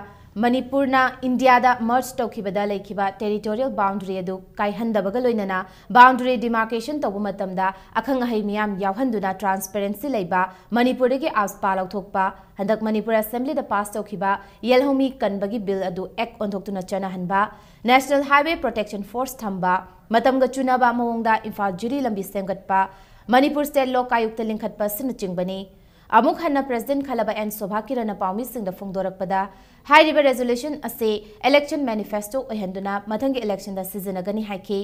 ꯃꯅꯤꯄꯨꯔꯅ ꯏꯟꯗꯤꯌꯥꯗ ꯃꯔꯖ ꯇꯧꯈꯤꯕꯗ ꯂꯩꯈꯤꯕ ꯇꯦꯔꯤꯇꯣꯔꯤꯌꯦꯜ ꯕꯥꯎꯟꯗꯔꯤ ꯑꯗꯨ ꯀꯥꯏꯍꯟꯗꯕꯒ ꯂꯣꯏꯅꯅ ꯕꯥꯎꯟꯗꯔꯤ ꯗꯤꯃꯥꯔꯀꯦꯁꯟ ꯇꯧꯕ ꯃꯇꯝꯗ ꯑꯈꯪ ꯑꯍꯩ ꯃꯤꯌꯥꯝ ꯌꯥꯎꯍꯟꯗꯨꯅ ꯇ꯭ꯔꯥꯟꯁꯄꯦꯔꯦꯟꯁꯤ ꯂꯩꯕ ꯃꯅꯤꯄꯨꯔꯗꯒꯤ ꯑꯥꯁꯄꯥ ꯂꯧꯊꯣꯛꯄ, ꯍꯟꯗꯛ ꯃꯅꯤꯄꯨꯔ ꯑꯦꯁꯦꯝꯕ꯭ꯂꯤꯗ ꯄꯥꯁ ꯇꯧꯈꯤꯕ ꯌꯦꯜꯍꯧꯃꯤ ꯀꯟꯕꯒꯤ ꯕꯤꯜ ꯑꯗꯨ ꯑꯦꯛ ꯑꯣꯟꯊꯣꯛꯇꯨꯅ ꯆꯠꯅꯍꯟꯕ, ꯅꯦꯁꯅꯦꯜ ꯍꯥꯏꯋꯦ ꯄ꯭ꯔꯣꯇꯦꯛꯁꯟ ꯐꯣꯔꯁ ꯊꯝꯕ, ꯃꯇꯝꯒ ꯆꯨꯅꯕ ꯃꯑꯣꯡꯗ ꯏꯝꯐꯥꯜ ꯖꯤꯔꯤ ꯂꯝꯕꯤ ꯁꯦꯝꯒꯠꯄ, ꯃꯅꯤꯄꯨꯔ ꯁ꯭ꯇꯦꯠ ꯂꯣ ꯀꯥꯌꯨꯛꯇ ꯂꯤꯡꯈꯠꯄ ꯑꯁꯤꯅꯆꯤꯡꯕꯅꯤ꯫ ꯑꯃꯨꯛ ꯍꯟꯅ ꯄ꯭ꯔꯦꯁꯤꯗꯦꯟꯠ ꯈꯜꯂꯕ ꯑꯦꯟ ꯁꯣꯚꯥ ꯀꯤꯔꯟꯅ ꯄꯥꯎꯃꯤꯁꯤꯡꯗ ꯐꯣꯡꯗꯣꯔꯛꯄꯗ, ꯍꯥꯏꯔꯤꯕ ꯔꯦꯖꯣꯂꯨꯁꯟ ꯑꯁꯤ ꯏꯂꯦꯛꯁꯟ ꯃꯦꯅꯤꯐꯦꯁꯇꯣ ꯑꯣꯏꯍꯟꯗꯨꯅ ꯃꯊꯪꯒꯤ ꯏꯂꯦꯛꯁꯟꯗ ꯁꯤꯖꯤꯟꯅꯒꯅꯤ ꯍꯥꯏꯈꯤ꯫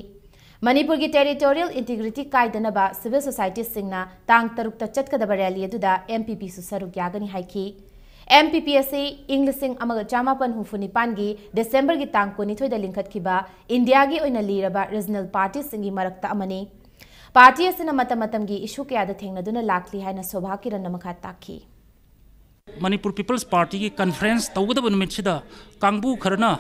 ꯃꯅꯤꯄꯨꯔꯒꯤ ꯇꯦꯔꯤꯇꯣꯔꯤꯌꯦꯜ ꯏꯟꯇꯤꯒ꯭ꯔꯤꯇꯤ ꯀꯥꯏꯗꯅꯕ ꯁꯤꯚꯤꯜ ꯁꯣꯁꯥꯏꯇꯤꯁꯤꯡꯅ ꯇꯥꯡ ꯇꯔꯨꯛꯇ ꯆꯠꯀꯗꯕ ꯔꯦꯂꯤ ꯑꯗꯨꯗ ꯑꯦꯝ ꯄꯤ ꯄꯤꯁꯨ ꯁꯔꯨꯛ ꯌꯥꯒꯅꯤ ꯍꯥꯏꯈꯤ꯫ ꯑꯦꯝ ꯄꯤ ꯄꯤ ꯑꯁꯤ ꯏꯪ ꯂꯤꯁꯤꯡ ꯑꯃꯒ ꯆꯃꯥꯄꯟ ꯍꯨꯝꯐꯨ ꯅꯤꯄꯥꯟꯒꯤ ꯗꯤꯁꯦꯝꯕꯔꯒꯤ ꯇꯥꯡ ꯀꯨꯟꯅꯤꯊꯣꯏꯗ ꯂꯤꯡꯈꯠꯈꯤꯕ ꯏꯟꯗꯤꯌꯥꯒꯤ ꯑꯣꯏꯅ ꯂꯤꯔꯕ ꯔꯤꯖꯅꯦꯜ ꯄꯥꯔꯇꯤꯁꯤꯡꯒꯤ ꯃꯔꯛꯇ ꯑꯃꯅꯤ꯫ ꯄꯥꯔꯇꯤ ꯑꯁꯤꯅ ꯃꯇꯝ ꯃꯇꯝꯒꯤ ꯏꯁꯨ ꯀꯌꯥꯗ ꯊꯦꯡꯅꯗꯨꯅ ꯂꯥꯛꯂꯤ ꯍꯥꯏꯅ ꯁꯣꯚꯥ ꯀꯤꯔꯟꯅ ꯃꯈꯥ ꯇꯥꯈꯤ꯫ ꯃꯅꯤꯄꯨꯔ ꯄꯤꯄꯜꯁ ꯄꯥꯔꯇꯤꯒꯤ ꯀꯟꯐꯔꯦꯟꯁ ꯇꯧꯒꯗꯕ ꯅꯨꯃꯤꯠꯁꯤꯗ ꯀꯥꯡꯕꯨ ꯈꯔꯅ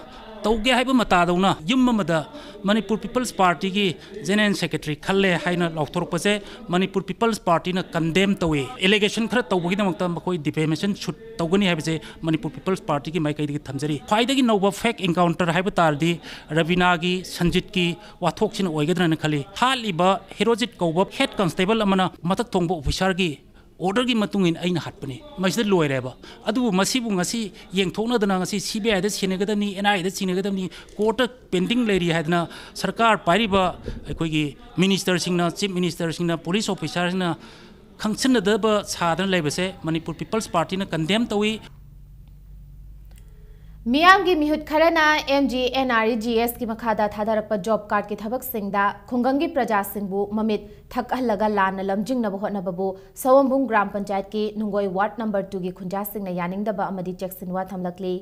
ꯇꯧꯒꯦ ꯍꯥꯏꯕ ꯃꯇꯥꯗꯧꯅ ꯌꯨꯝ ꯑꯃꯗ ꯃꯅꯤꯄꯨꯔ ꯄꯤꯄꯜꯁ ꯄꯥꯔꯇꯤꯒꯤ ꯖꯦꯅꯔꯦꯜ ꯁꯦꯀ꯭ꯔꯦꯇꯔꯤ ꯈꯜꯂꯦ ꯍꯥꯏꯅ ꯂꯥꯎꯊꯣꯔꯛꯄꯁꯦ ꯃꯅꯤꯄꯨꯔ ꯄꯤꯄꯜꯁ ꯄꯥꯔꯇꯤꯅ ꯀꯟꯗꯦꯝ ꯇꯧꯏ꯫ ꯑꯦꯂꯤꯒꯦꯁꯟ ꯈꯔ ꯇꯧꯕꯒꯤꯗꯃꯛꯇ ꯃꯈꯣꯏ ꯗꯤꯐꯦꯃꯦꯁꯟ ꯁꯨꯠ ꯇꯧꯒꯅꯤ ꯍꯥꯏꯕꯁꯦ ꯃꯅꯤꯄꯨꯔ ꯄꯤꯄꯜꯁ ꯄꯥꯔꯇꯤꯒꯤ ꯃꯥꯏꯀꯩꯗꯒꯤ ꯊꯝꯖꯔꯤ꯫ ꯈ꯭ꯋꯥꯏꯗꯒꯤ ꯅꯧꯕ ꯐꯦꯛ ꯏꯟꯀꯥꯎꯟꯇꯔ ꯍꯥꯏꯕ ꯇꯥꯔꯗꯤ ꯔꯕꯤꯅꯥꯒꯤ, ꯁꯟꯖꯤꯠꯀꯤ ꯋꯥꯊꯣꯛꯁꯤꯅ ꯑꯣꯏꯒꯗ꯭ꯔꯥꯅ ꯈꯜꯂꯤ꯫ ꯍꯥꯠꯂꯤꯕ ꯍꯦꯔꯣꯖꯤꯠ ꯀꯧꯕ ꯍꯦꯠ ꯀꯟꯁꯇꯦꯕꯜ ꯑꯃꯅ ꯃꯊꯛ ꯊꯣꯡꯕ ꯑꯣꯐꯤꯁꯥꯔꯒꯤ ꯑꯣꯔꯗꯔꯒꯤ ꯃꯇꯨꯡ ꯏꯟꯅ ꯑꯩꯅ ꯍꯥꯠꯄꯅꯤ꯫ ꯃꯁꯤꯗ ꯂꯣꯏꯔꯦꯕ꯫ ꯑꯗꯨꯕꯨ ꯃꯁꯤꯕꯨ ꯉꯁꯤ ꯌꯦꯡꯊꯣꯛꯅꯗꯅ ꯉꯁꯤ ꯁꯤ ꯕꯤ ꯑꯥꯏꯗ ꯁꯤꯟꯅꯒꯗꯕꯅꯤ, ꯑꯦꯟ ꯑꯥꯏ ꯑꯦꯗ ꯁꯤꯟꯅꯒꯗꯕꯅꯤ, ꯀꯣꯔꯠꯇ ꯄꯦꯟꯗꯤꯡ ꯂꯩꯔꯤ ꯍꯥꯏꯗꯅ ꯁꯔꯀꯥꯔ ꯄꯥꯏꯔꯤꯕ ꯑꯩꯈꯣꯏꯒꯤ ꯃꯤꯅꯤꯁꯇꯔꯁꯤꯡꯅ, ꯆꯤꯐ ꯃꯤꯅꯤꯁꯇꯔꯁꯤꯡꯅ, ꯄꯨꯂꯤꯁ ꯑꯣꯐꯤꯁꯥꯔꯁꯤꯡꯅ ꯈꯪꯁꯤꯟꯅꯗꯕ ꯁꯥꯗꯅ ꯂꯩꯕꯁꯦ ꯃꯅꯤꯄꯨꯔ ꯄꯤꯄꯜꯁ ꯄꯥꯔꯇꯤꯅ ꯀꯟꯗꯦꯝ ꯇꯧꯏ꯫ ꯃꯤꯌꯥꯝꯒꯤ ꯃꯤꯍꯨꯠ ꯈꯔꯅ M G N R E G ꯑꯦꯁꯀꯤ ꯃꯈꯥꯗ ꯊꯥꯗꯔꯛꯄ ꯖꯣꯕ ꯀꯥꯔꯗꯀꯤ ꯊꯕꯛꯁꯤꯡꯗ ꯈꯨꯡꯒꯪꯒꯤ ꯄ꯭ꯔꯖꯥꯁꯤꯡꯕꯨ ꯃꯃꯤꯠ ꯊꯛꯍꯜꯂꯒ ꯂꯥꯟꯅ ꯂꯝꯖꯤꯡꯅꯕ ꯍꯣꯠꯅꯕꯕꯨ ꯁꯑꯣꯝꯕꯨꯡ ꯒ꯭ꯔꯥꯝ ꯄꯟꯆꯥꯌꯠꯀꯤ ꯅꯨꯡꯒꯣꯏ ꯋꯥꯔꯗ ꯅꯝꯕꯔ ꯇꯨꯒꯤ ꯈꯨꯟꯖꯥꯁꯤꯡꯅ ꯌꯥꯅꯤꯡꯗꯕ ꯑꯃꯗꯤ ꯆꯦꯛꯁꯤꯟꯋꯥ ꯊꯝꯂꯛꯂꯤ꯫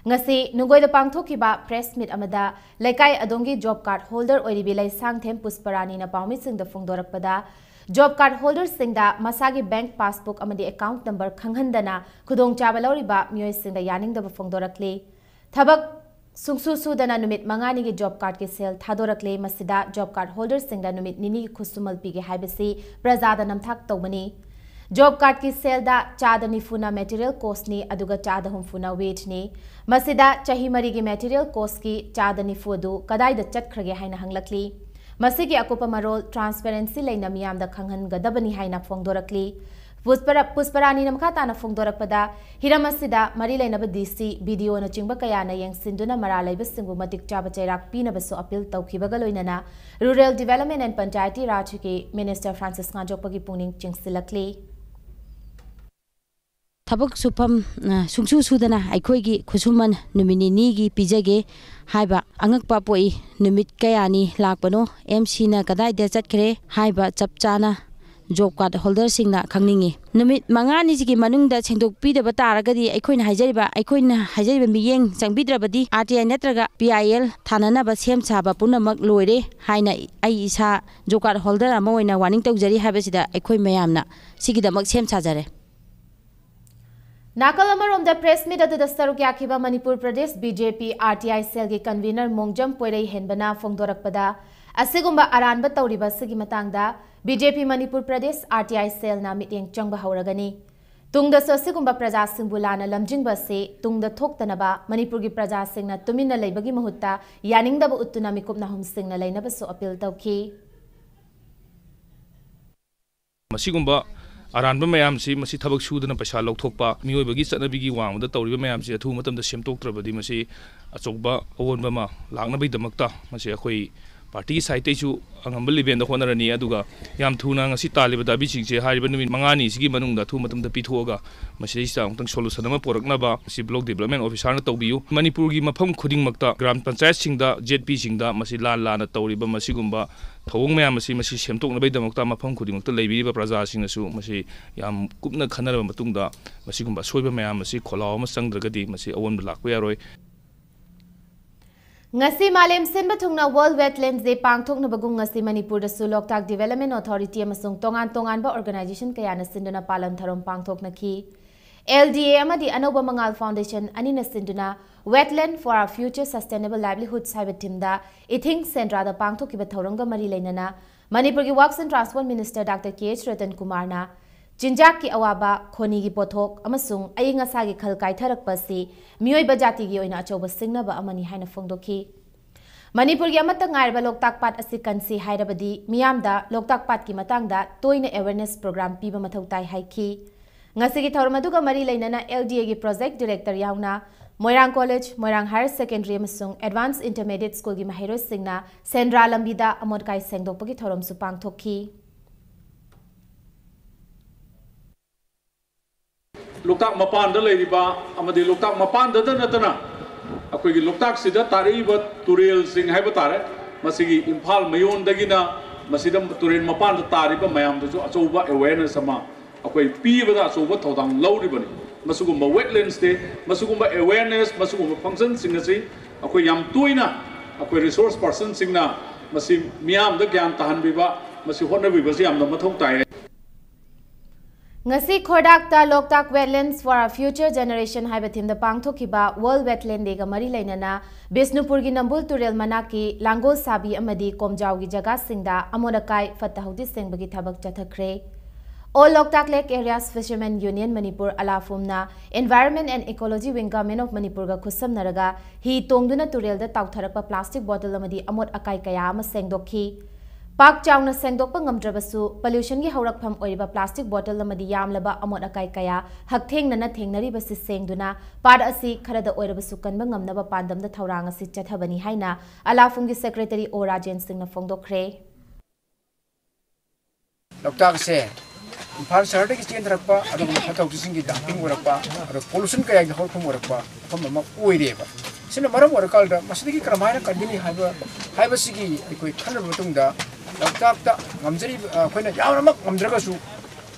ꯉꯁꯤ ꯅꯨꯡꯒꯣꯏꯗ ꯄꯥꯡꯊꯣꯛꯈꯤꯕ ꯄ꯭ꯔꯦꯁ ꯃꯤꯠ ꯑꯃꯗ ꯂꯩꯀꯥꯏ ꯑꯗꯣꯝꯒꯤ ꯖꯣꯕ ꯀꯥꯔꯗ ꯍꯣꯜꯗꯔ ꯑꯣꯏꯔꯤꯕꯤ ꯂꯩꯁꯥꯡꯊꯦꯝ ꯄꯨꯁꯄꯔꯥꯅꯤꯅ ꯄꯥꯎꯃꯤꯁꯤꯡꯗ ꯐꯣꯡꯗꯣꯔꯛꯄꯗ, ꯖꯣꯕ ꯀꯥꯔꯗ ꯍꯣꯜꯗꯔꯁꯤꯡꯗ ꯃꯁꯥꯒꯤ ꯕꯦꯡꯛ ꯄꯥꯁꯕꯨꯛ ꯑꯃꯗꯤ ꯑꯦꯀꯥꯎꯟꯠ ꯅꯝꯕꯔ ꯈꯪꯍꯟꯗꯅ ꯈꯨꯗꯣꯡꯆꯥꯕ ꯂꯧꯔꯤꯕ ꯃꯤꯑꯣꯏꯁꯤꯡꯗ ꯌꯥꯅꯤꯡꯗꯕ ꯐꯣꯡꯗꯣꯔꯛꯂꯤ꯫ ꯊꯕꯛ ꯁꯨꯡꯁꯨ ꯁꯨꯗꯅ ꯅꯨꯃꯤꯠ ꯃꯉꯥꯅꯤꯒꯤ ꯖꯣꯕ ꯀꯥꯔꯗꯀꯤ ꯁꯦꯜ ꯊꯥꯗꯣꯔꯛꯂꯦ꯫ ꯃꯁꯤꯗ ꯖꯣꯕ ꯀꯥꯔꯗ ꯍꯣꯜꯗꯔꯁꯤꯡꯗ ꯅꯨꯃꯤꯠ ꯅꯤꯅꯤꯒꯤ ꯈꯨꯠꯁꯨꯃꯜ ꯄꯤꯒꯦ ꯍꯥꯏꯕꯁꯤ ꯄ꯭ꯔꯖꯥꯗ ꯅꯝꯊꯥꯛ ꯇꯧꯕꯅꯤ꯫ ꯖꯣꯕ ꯀꯥꯔꯗꯀꯤ ꯁꯦꯜꯗ ꯆꯥꯗ ꯅꯤꯐꯨꯅ ꯃꯦꯇꯤꯔꯤꯌꯦꯜ ꯀꯣꯁꯅꯤ, ꯑꯗꯨꯒ ꯆꯥꯗ ꯍꯨꯝꯐꯨꯅ ꯋꯦꯠꯅꯤ꯫ ꯃꯁꯤꯗ ꯆꯍꯤ ꯃꯔꯤꯒꯤ ꯃꯦꯇꯤꯔꯤꯌꯦꯜ ꯀꯣꯁꯀꯤ ꯆꯥꯗ ꯅꯤꯐꯨ ꯑꯗꯨ ꯀꯗꯥꯏꯗ ꯆꯠꯈ꯭ꯔꯒꯦ ꯍꯥꯏꯅ ꯍꯪꯂꯛꯂꯤ꯫ ꯃꯁꯤꯒꯤ ꯑꯀꯨꯞꯄ ꯃꯔꯣꯜ ꯇ꯭ꯔꯥꯟꯁꯄꯦꯔꯦꯟꯁꯤ ꯂꯩꯅ ꯃꯤꯌꯥꯝꯗ ꯈꯪꯍꯟꯒꯗꯕꯅꯤ ꯍꯥꯏꯅ ꯐꯣꯡꯗꯣꯔꯛꯂꯤ꯫ ꯄꯨꯁꯄꯔꯥ-, ꯄꯨꯁꯄꯔꯥꯅꯤꯅ ꯃꯈꯥ ꯇꯥꯅ ꯐꯣꯡꯗꯣꯔꯛꯄꯗ, ꯍꯤꯔꯝ ꯑꯁꯤꯗ ꯃꯔꯤ ꯂꯩꯅꯕ ꯗꯤ ꯁꯤ, ꯕꯤ ꯗꯤ ꯑꯣꯅꯆꯤꯡꯕ ꯀꯌꯥꯅ ꯌꯦꯡꯁꯤꯟꯗꯨꯅ ꯃꯔꯥꯜ ꯂꯩꯕꯁꯤꯡꯕꯨ ꯃꯇꯤꯛ ꯆꯥꯕ ꯆꯩꯔꯥꯛ ꯄꯤꯅꯕꯁꯨ ꯑꯄꯤꯜ ꯇꯧꯈꯤꯕꯒ ꯂꯣꯏꯅꯅ Rural Development and Panchayati Rajꯀꯤ ꯃꯤꯅꯤꯁꯇꯔ ꯐ꯭ꯔꯥꯟꯁꯤꯁ ꯉꯥꯟꯖꯣꯛꯄꯒꯤ ꯄꯨꯛꯅꯤꯡ ꯆꯤꯡꯁꯤꯜꯂꯛꯂꯤ꯫ ꯊꯕꯛ ꯁꯨꯐꯝ, ꯑ, ꯁꯨꯡꯁꯨ ꯁꯨꯗꯅ ꯑꯩꯈꯣꯏꯒꯤ ꯈꯨꯠꯁꯨꯃꯟ ꯅꯨꯃꯤꯠ ꯅꯤꯅꯤꯒꯤ ꯄꯤꯖꯒꯦ ꯍꯥꯏꯕ ꯑꯉꯛꯄ ꯄꯣꯛꯏ꯫ ꯅꯨꯃꯤꯠ ꯀꯌꯥꯅꯤ ꯂꯥꯛꯄꯅꯣ, ꯑꯦꯝ ꯁꯤꯅ ꯀꯗꯥꯏꯗ ꯆꯠꯈ꯭ꯔꯦ ꯍꯥꯏꯕ ꯆꯞ ꯆꯥꯅ ꯖꯣꯕ ꯀꯥꯔꯗ ꯍꯣꯜꯗꯔꯁꯤꯡꯅ ꯈꯪꯅꯤꯡꯏ꯫ ꯅꯨꯃꯤꯠ ꯃꯉꯥꯅꯤꯁꯤꯒꯤ ꯃꯅꯨꯡꯗ ꯁꯦꯡꯗꯣꯛꯄꯤꯗꯕ ꯇꯥꯔꯒꯗꯤ ꯑꯩꯈꯣꯏꯅ ꯍꯥꯏꯖꯔꯤꯕ, ꯑꯩꯈꯣꯏꯅ ꯍꯥꯏꯖꯔꯤꯕ ꯃꯤꯠꯌꯦꯡ ꯆꯪꯕꯤꯗ꯭ꯔꯕꯗꯤ ꯑꯥꯔ ꯇꯤ ꯑꯥꯏ ꯅꯠꯇ꯭ꯔꯒ ꯄꯤ ꯑꯥꯏ ꯑꯦꯜ ꯊꯥꯅꯅꯕ ꯁꯦꯝ ꯁꯥꯕ ꯄꯨꯝꯅꯃꯛ ꯂꯣꯏꯔꯦ ꯍꯥꯏꯅ ꯑꯩ ꯏꯁꯥ ꯖꯣꯕ ꯀꯥꯔꯗ ꯍꯣꯜꯗꯔ ꯑꯃ ꯑꯣꯏꯅ ꯋꯥꯔꯅꯤꯡ ꯇꯧꯖꯔꯤ ꯍꯥꯏꯕꯁꯤꯗ ꯑꯩꯈꯣꯏ ꯃꯌꯥꯝꯅ ꯁꯤꯒꯤꯗꯃꯛ ꯁꯦꯝ ꯁꯥꯖꯔꯦ꯫ ꯅꯥꯀꯜ ꯑꯃꯔꯣꯝꯗ ꯄ꯭ꯔꯦꯁ ꯃꯤꯠ ꯑꯗꯨꯗ ꯁꯔꯨꯛ ꯌꯥꯈꯤꯕ Manipur Pradesh B J P R T I ꯁꯦꯜꯒꯤ ꯀꯟꯚꯤꯅꯔ ꯃꯣꯡꯖꯝ ꯄꯣꯏꯔꯩ ꯍꯦꯟꯕꯅ ꯐꯣꯡꯗꯣꯔꯛꯄꯗ, ꯑꯁꯤꯒꯨꯝꯕ ꯑꯔꯥꯟꯕ ꯇꯧꯔꯤꯕ ꯑꯁꯤꯒꯤ ꯃꯇꯥꯡꯗ ꯕꯤ ꯖꯦ ꯄꯤ ꯃꯅꯤꯄꯨꯔ ꯄ꯭ꯔꯗꯦꯁ ꯑꯥꯔ ꯇꯤ ꯑꯥꯏ ꯁꯦꯜꯅ ꯃꯤꯠꯌꯦꯡ ꯆꯪꯕ ꯍꯧꯔꯒꯅꯤ꯫ ꯇꯨꯡꯗꯁꯨ ꯑꯁꯤꯒꯨꯝꯕ ꯄ꯭ꯔꯖꯥꯁꯤꯡꯕꯨ ꯂꯥꯟꯅ ꯂꯝꯖꯤꯡꯕ ꯑꯁꯤ ꯇꯨꯡꯗ ꯊꯣꯛꯇꯅꯕ ꯃꯅꯤꯄꯨꯔꯒꯤ ꯄ꯭ꯔꯖꯥꯁꯤꯡꯅ ꯇꯨꯃꯤꯟꯅ ꯂꯩꯕꯒꯤ ꯃꯍꯨꯠꯇ ꯌꯥꯅꯤꯡꯗꯕ ꯎꯠꯇꯨꯅ ꯃꯤꯀꯨꯞ ꯅꯥꯍꯨꯝꯁꯤꯡꯅ ꯂꯩꯅꯕꯁꯨ ꯑꯄꯤꯜ ꯇꯧꯈꯤ꯫ ꯃꯁꯤꯒꯨꯝꯕ ꯑꯔꯥꯟꯕ ꯃꯌꯥꯝꯁꯤ, ꯃꯁꯤ ꯊꯕꯛ ꯁꯨꯗꯅ ꯄꯩꯁꯥ ꯂꯧꯊꯣꯛꯄ, ꯃꯤꯑꯣꯏꯕꯒꯤ ꯆꯠꯅꯕꯤꯒꯤ ꯋꯥꯡꯃꯗ ꯇꯧꯔꯤꯕ ꯃꯌꯥꯝꯁꯤ ꯑꯊꯨꯕ ꯃꯇꯝꯗ ꯁꯦꯝꯗꯣꯛꯇ꯭ꯔꯕꯗꯤ ꯃꯁꯤ ꯑꯆꯧꯕ ꯑꯑꯣꯟꯕ ꯑꯃ ꯂꯥꯛꯅꯕꯒꯤꯗꯃꯛꯇ ꯃꯁꯤ ꯑꯩꯈꯣꯏ ꯄꯥꯔꯇꯤꯒꯤ ꯁꯥꯏꯠꯇꯩꯁꯨ ꯑꯉꯝꯕ ꯂꯦꯚꯦꯜꯗ ꯍꯣꯠꯅꯔꯅꯤ꯫ ꯑꯗꯨꯒ ꯌꯥꯝ ꯊꯨꯅ ꯉꯁꯤ ꯇꯥꯜꯂꯤꯕ ꯗꯥꯕꯤꯁꯤꯡꯁꯦ ꯍꯥꯏꯔꯤꯕ ꯅꯨꯃꯤꯠ ꯃꯉꯥꯅꯤꯁꯤꯒꯤ ꯃꯅꯨꯡꯗ ꯑꯊꯨꯕ ꯃꯇꯝꯗ ꯄꯤꯊꯣꯛꯑꯒ ꯃꯁꯤꯗꯩꯁꯤꯗ ꯑꯃꯨꯛꯇꯪ ꯁꯣꯂꯨꯁꯟ ꯑꯃ ꯄꯨꯔꯛꯅꯕ ꯃꯁꯤ ꯕ꯭ꯂꯣꯛ ꯗꯤꯕꯂꯞꯃꯦꯟ ꯑꯣꯐꯤꯁꯥꯔꯅ ꯇꯧꯕꯤꯌꯨ꯫ ꯃꯅꯤꯄꯨꯔꯒꯤ ꯃꯐꯝ ꯈꯨꯗꯤꯡꯃꯛꯇ ꯒ꯭ꯔꯥꯝ ꯄꯟꯆꯥꯌꯠꯁꯤꯡꯗ, ꯖꯦꯠ ꯄꯤꯁꯤꯡꯗ ꯃꯁꯤ ꯂꯥꯟ ꯂꯥꯟꯅ ꯇꯧꯔꯤꯕ ꯃꯁꯤꯒꯨꯝꯕ ꯊꯧꯑꯣꯡ ꯃꯌꯥꯝ ꯑꯁꯤ, ꯃꯁꯤ ꯁꯦꯝꯗꯣꯛꯅꯕꯒꯤꯗꯃꯛꯇ ꯃꯐꯝ ꯈꯨꯗꯤꯡꯃꯛꯇ ꯂꯩꯕꯤꯔꯤꯕ ꯄ꯭ꯔꯖꯥꯁꯤꯡꯅꯁꯨ ꯃꯁꯤ ꯌꯥꯝ ꯀꯨꯞꯅ ꯈꯟꯅꯔꯕ ꯃꯇꯨꯡꯗ ꯃꯁꯤꯒꯨꯝꯕ ꯑꯁꯣꯏꯕ ꯃꯌꯥꯝ ꯑꯁꯤ ꯈꯣꯜꯂꯥꯎ ꯑꯃ ꯆꯪꯗ꯭ꯔꯒꯗꯤ ꯃꯁꯤ ꯑꯑꯣꯟꯕ ꯂꯥꯛꯄ ꯌꯥꯔꯣꯏ꯫ ꯉꯁꯤ ꯃꯥꯂꯦꯝ ꯁꯤꯟꯕ ꯊꯨꯡꯅ World Wetlands Day ꯄꯥꯡꯊꯣꯛꯅꯕꯒꯨꯝ ꯉꯁꯤ ꯃꯅꯤꯄꯨꯔꯗꯁꯨ ꯂꯣꯛꯇꯥꯛ Development Authority ꯑꯃꯁꯨꯡ ꯇꯣꯉꯥꯟ ꯇꯣꯉꯥꯟꯕ organization ꯀꯌꯥꯅ ꯁꯤꯟꯗꯨꯅ ꯄꯥꯂꯟ ꯊꯧꯔꯝ ꯄꯥꯡꯊꯣꯛꯅꯈꯤ꯫ ꯑꯦꯜ ꯗꯤ ꯑꯦ ꯑꯃꯗꯤ ꯑꯅꯧꯕ ꯃꯉꯥꯜ Foundation ꯑꯅꯤꯅ ꯁꯤꯟꯗꯨꯅ Wetland for Our Future Sustainable Livelihoods ꯍꯥꯏꯕ theme ꯗ ꯏꯊꯤꯡ ꯁꯦꯟꯗ꯭ꯔꯥꯗ ꯄꯥꯡꯊꯣꯛꯈꯤꯕ ꯊꯧꯔꯝꯒ ꯃꯔꯤ ꯂꯩꯅꯅ ꯃꯅꯤꯄꯨꯔꯒꯤ Works and Transport Minister Doctor K H Ratan ꯀꯨꯃꯥꯔꯅ ꯆꯤꯟꯖꯥꯛꯀꯤ ꯑꯋꯥꯕ, ꯈꯣꯅꯤꯒꯤ ꯄꯣꯠꯊꯣꯛ ꯑꯃꯁꯨꯡ ꯑꯏꯪ ꯑꯁꯥꯒꯤ ꯈꯜ ꯀꯥꯏꯊꯔꯛꯄ ꯑꯁꯤ ꯃꯤꯑꯣꯏꯕ ꯖꯥꯇꯤꯒꯤ ꯑꯣꯏꯅ ꯑꯆꯧꯕ ꯁꯤꯡꯅꯕ ꯑꯃꯅꯤ ꯍꯥꯏꯅ ꯐꯣꯡꯗꯣꯛꯈꯤ꯫ ꯃꯅꯤꯄꯨꯔꯒꯤ ꯑꯃꯠꯇ ꯉꯥꯏꯔꯕ ꯂꯣꯛꯇꯥꯛ ꯄꯥꯠ ꯑꯁꯤ ꯀꯟꯁꯤ ꯍꯥꯏꯔꯕꯗꯤ ꯃꯤꯌꯥꯝꯗ ꯂꯣꯛꯇꯥꯛ ꯄꯥꯠꯀꯤ ꯃꯇꯥꯡꯗ ꯇꯣꯏꯅ awareness program ꯄꯤꯕ ꯃꯊꯧ ꯇꯥꯏ ꯍꯥꯏꯈꯤ꯫ ꯉꯁꯤꯒꯤ ꯊꯧꯔꯝ ꯑꯗꯨꯒ ꯃꯔꯤ ꯂꯩꯅꯅ L D Aꯒꯤ project director ꯌꯥꯎꯅ ꯃꯣꯏꯔꯥꯡ college, ꯃꯣꯏꯔꯥꯡ higher secondary ꯑꯃꯁꯨꯡ advanced intermediate schoolꯒꯤ ꯃꯍꯩꯔꯣꯏꯁꯤꯡꯅ ꯁꯦꯟꯗ꯭ꯔꯥ ꯂꯝꯕꯤꯗ ꯑꯃꯣꯠ ꯑꯀꯥꯏ ꯁꯦꯡꯗꯣꯛꯄꯒꯤ ꯊꯧꯔꯝꯁꯨ ꯄꯥꯡꯊꯣꯛꯈꯤ꯫ ꯂꯣꯛꯇꯥꯛ ꯃꯄꯥꯟꯗ ꯂꯩꯔꯤꯕ ꯑꯃꯗꯤ ꯂꯣꯛꯇꯥꯛ ꯃꯄꯥꯟꯗꯇ ꯅꯠꯇꯅ ꯑꯩꯈꯣꯏꯒꯤ ꯂꯣꯛꯇꯥꯛꯁꯤꯗ ꯇꯥꯔꯛꯏꯕ ꯇꯨꯔꯦꯜꯁꯤꯡ ꯍꯥꯏꯕ ꯇꯥꯔꯦ, ꯃꯁꯤꯒꯤ ꯏꯝꯐꯥꯜ ꯃꯌꯣꯟꯗꯒꯤꯅ ꯃꯁꯤꯗ ꯇꯨꯔꯦꯜ ꯃꯄꯥꯟꯗ ꯇꯥꯔꯤꯕ ꯃꯌꯥꯝꯗꯁꯨ ꯑꯆꯧꯕ awareness ꯑꯃ ꯑꯩꯈꯣꯏ ꯄꯤꯕꯗ ꯑꯆꯧꯕ ꯊꯧꯗꯥꯡ ꯂꯧꯔꯤꯕꯅꯤ꯫ ꯃꯁꯤꯒꯨꯝꯕ wetlands day, ꯃꯁꯤꯒꯨꯝꯕ awareness, ꯃꯁꯤꯒꯨꯝꯕ functionꯁꯤꯡ ꯑꯁꯤ ꯑꯩꯈꯣꯏ ꯌꯥꯝ ꯇꯣꯏꯅ ꯑꯩꯈꯣꯏ resource personꯁꯤꯡꯅ ꯃꯁꯤ ꯃꯤꯌꯥꯝꯗ ꯒ꯭ꯌꯥꯟ ꯇꯥꯍꯟꯕꯤꯕ, ꯃꯁꯤ ꯍꯣꯠꯅꯕꯤꯕꯁꯤ ꯌꯥꯝꯅ ꯃꯊꯧ ꯇꯥꯏ꯫ ꯉꯁꯤ ꯈꯣꯔꯗꯥꯛꯇ Loktak Wetlands for a Future Generation ꯍꯥꯏꯕ themeꯗ ꯄꯥꯡꯊꯣꯛꯈꯤꯕ World Wetland Dayꯒ ꯃꯔꯤ ꯂꯩꯅꯅ ꯕꯤꯁꯅꯨꯄꯨꯔꯒꯤ ꯅꯝꯕꯨꯜ ꯇꯨꯔꯦꯜ ꯃꯅꯥꯛꯀꯤ ꯂꯥꯡꯒꯣꯜ ꯁꯥꯕꯤ ꯑꯃꯗꯤ ꯀꯣꯝꯖꯥꯎꯒꯤ ꯖꯒꯥꯁꯤꯡꯗ ꯑꯃꯣꯠ ꯑꯀꯥꯏ ꯐꯠꯇ ꯍꯥꯎꯗꯤ ꯁꯦꯡꯕꯒꯤ ꯊꯕꯛ ꯆꯠꯊꯈ꯭ꯔꯦ꯫ All Loktak Lake Areas Fishermen Union Manipur, ꯑꯂꯥꯐꯨꯝꯅ Environment and Ecology Wing, Government of Manipurꯒ ꯈꯨꯠꯁꯝꯅꯔꯒ ꯍꯤ ꯇꯣꯡꯗꯨꯅ ꯇꯨꯔꯦꯜꯗ ꯇꯥꯎꯊꯔꯛꯄ plastic bottle ꯑꯃꯗꯤ ꯑꯃꯣꯠ ꯑꯀꯥꯏ ꯀꯌꯥ ꯑꯃ ꯁꯦꯡꯗꯣꯛꯈꯤ꯫ ꯄꯥꯛ ꯆꯥꯎꯅ ꯁꯦꯡꯗꯣꯛꯄ ꯉꯝꯗ꯭ꯔꯕꯁꯨ, pollutionꯒꯤ ꯍꯧꯔꯛꯐꯝ ꯑꯣꯏꯔꯤꯕ plastic bottle ꯑꯃꯗꯤ ꯌꯥꯝꯂꯕ ꯑꯃꯣꯠ ꯑꯀꯥꯏ ꯀꯌꯥ ꯍꯛꯊꯦꯡꯅꯅ ꯊꯦꯡꯅꯔꯤꯕꯁꯤ ꯁꯦꯡꯗꯨꯅ, ꯄꯥꯠ ꯑꯁꯤ ꯈꯔꯗ ꯑꯣꯏꯔꯕꯁꯨ ꯀꯟꯕ ꯉꯝꯅꯕ ꯄꯥꯟꯗꯝꯗ ꯊꯧꯔꯥꯡ ꯑꯁꯤ ꯆꯠꯊꯕꯅꯤ ꯍꯥꯏꯅ ꯑꯂꯥꯐꯨꯝꯒꯤ secretary ꯑꯣ ꯔꯥꯖꯦꯟ ꯁꯤꯡꯅ ꯐꯣꯡꯗꯣꯛꯈ꯭ꯔꯦ꯫ ꯂꯣꯛꯇꯥꯛꯁꯦ ꯏꯝꯐꯥꯜ ꯁꯍꯔꯗꯒꯤ ꯆꯦꯟꯊꯔꯛꯄ, ꯑꯗꯨꯒꯨꯝꯕ ꯐꯠꯇ ꯍꯥꯎꯗꯤꯁꯤꯡꯒꯤ dumping ꯑꯣꯏꯔꯛꯄ, ꯑꯗꯨꯒ pollution ꯀꯌꯥꯒꯤ ꯍꯧꯔꯛꯐꯝ ꯑꯣꯏꯔꯛꯄ ꯃꯐꯝ ꯑꯃ ꯑꯣꯏꯔꯦꯕ꯫ ꯁꯤꯅ ꯃꯔꯝ ꯑꯣꯏꯔꯀꯥꯟꯗ ꯃꯁꯤꯗꯒꯤ ꯀꯔꯝꯍꯥꯏꯅ ꯀꯟꯒꯅꯤ ꯍꯥꯏꯕ, ꯍꯥꯏꯕꯁꯤꯒꯤ ꯑꯩꯈꯣꯏ ꯈꯟꯅꯔꯕ ꯃꯇꯨꯡꯗ, ꯂꯣꯛꯇꯥꯛꯇ ꯉꯝꯖꯔꯤꯕ, ꯑꯩꯈꯣꯏꯅ ꯌꯥꯝꯅꯃꯛ ꯉꯝꯗ꯭ꯔꯒꯁꯨ,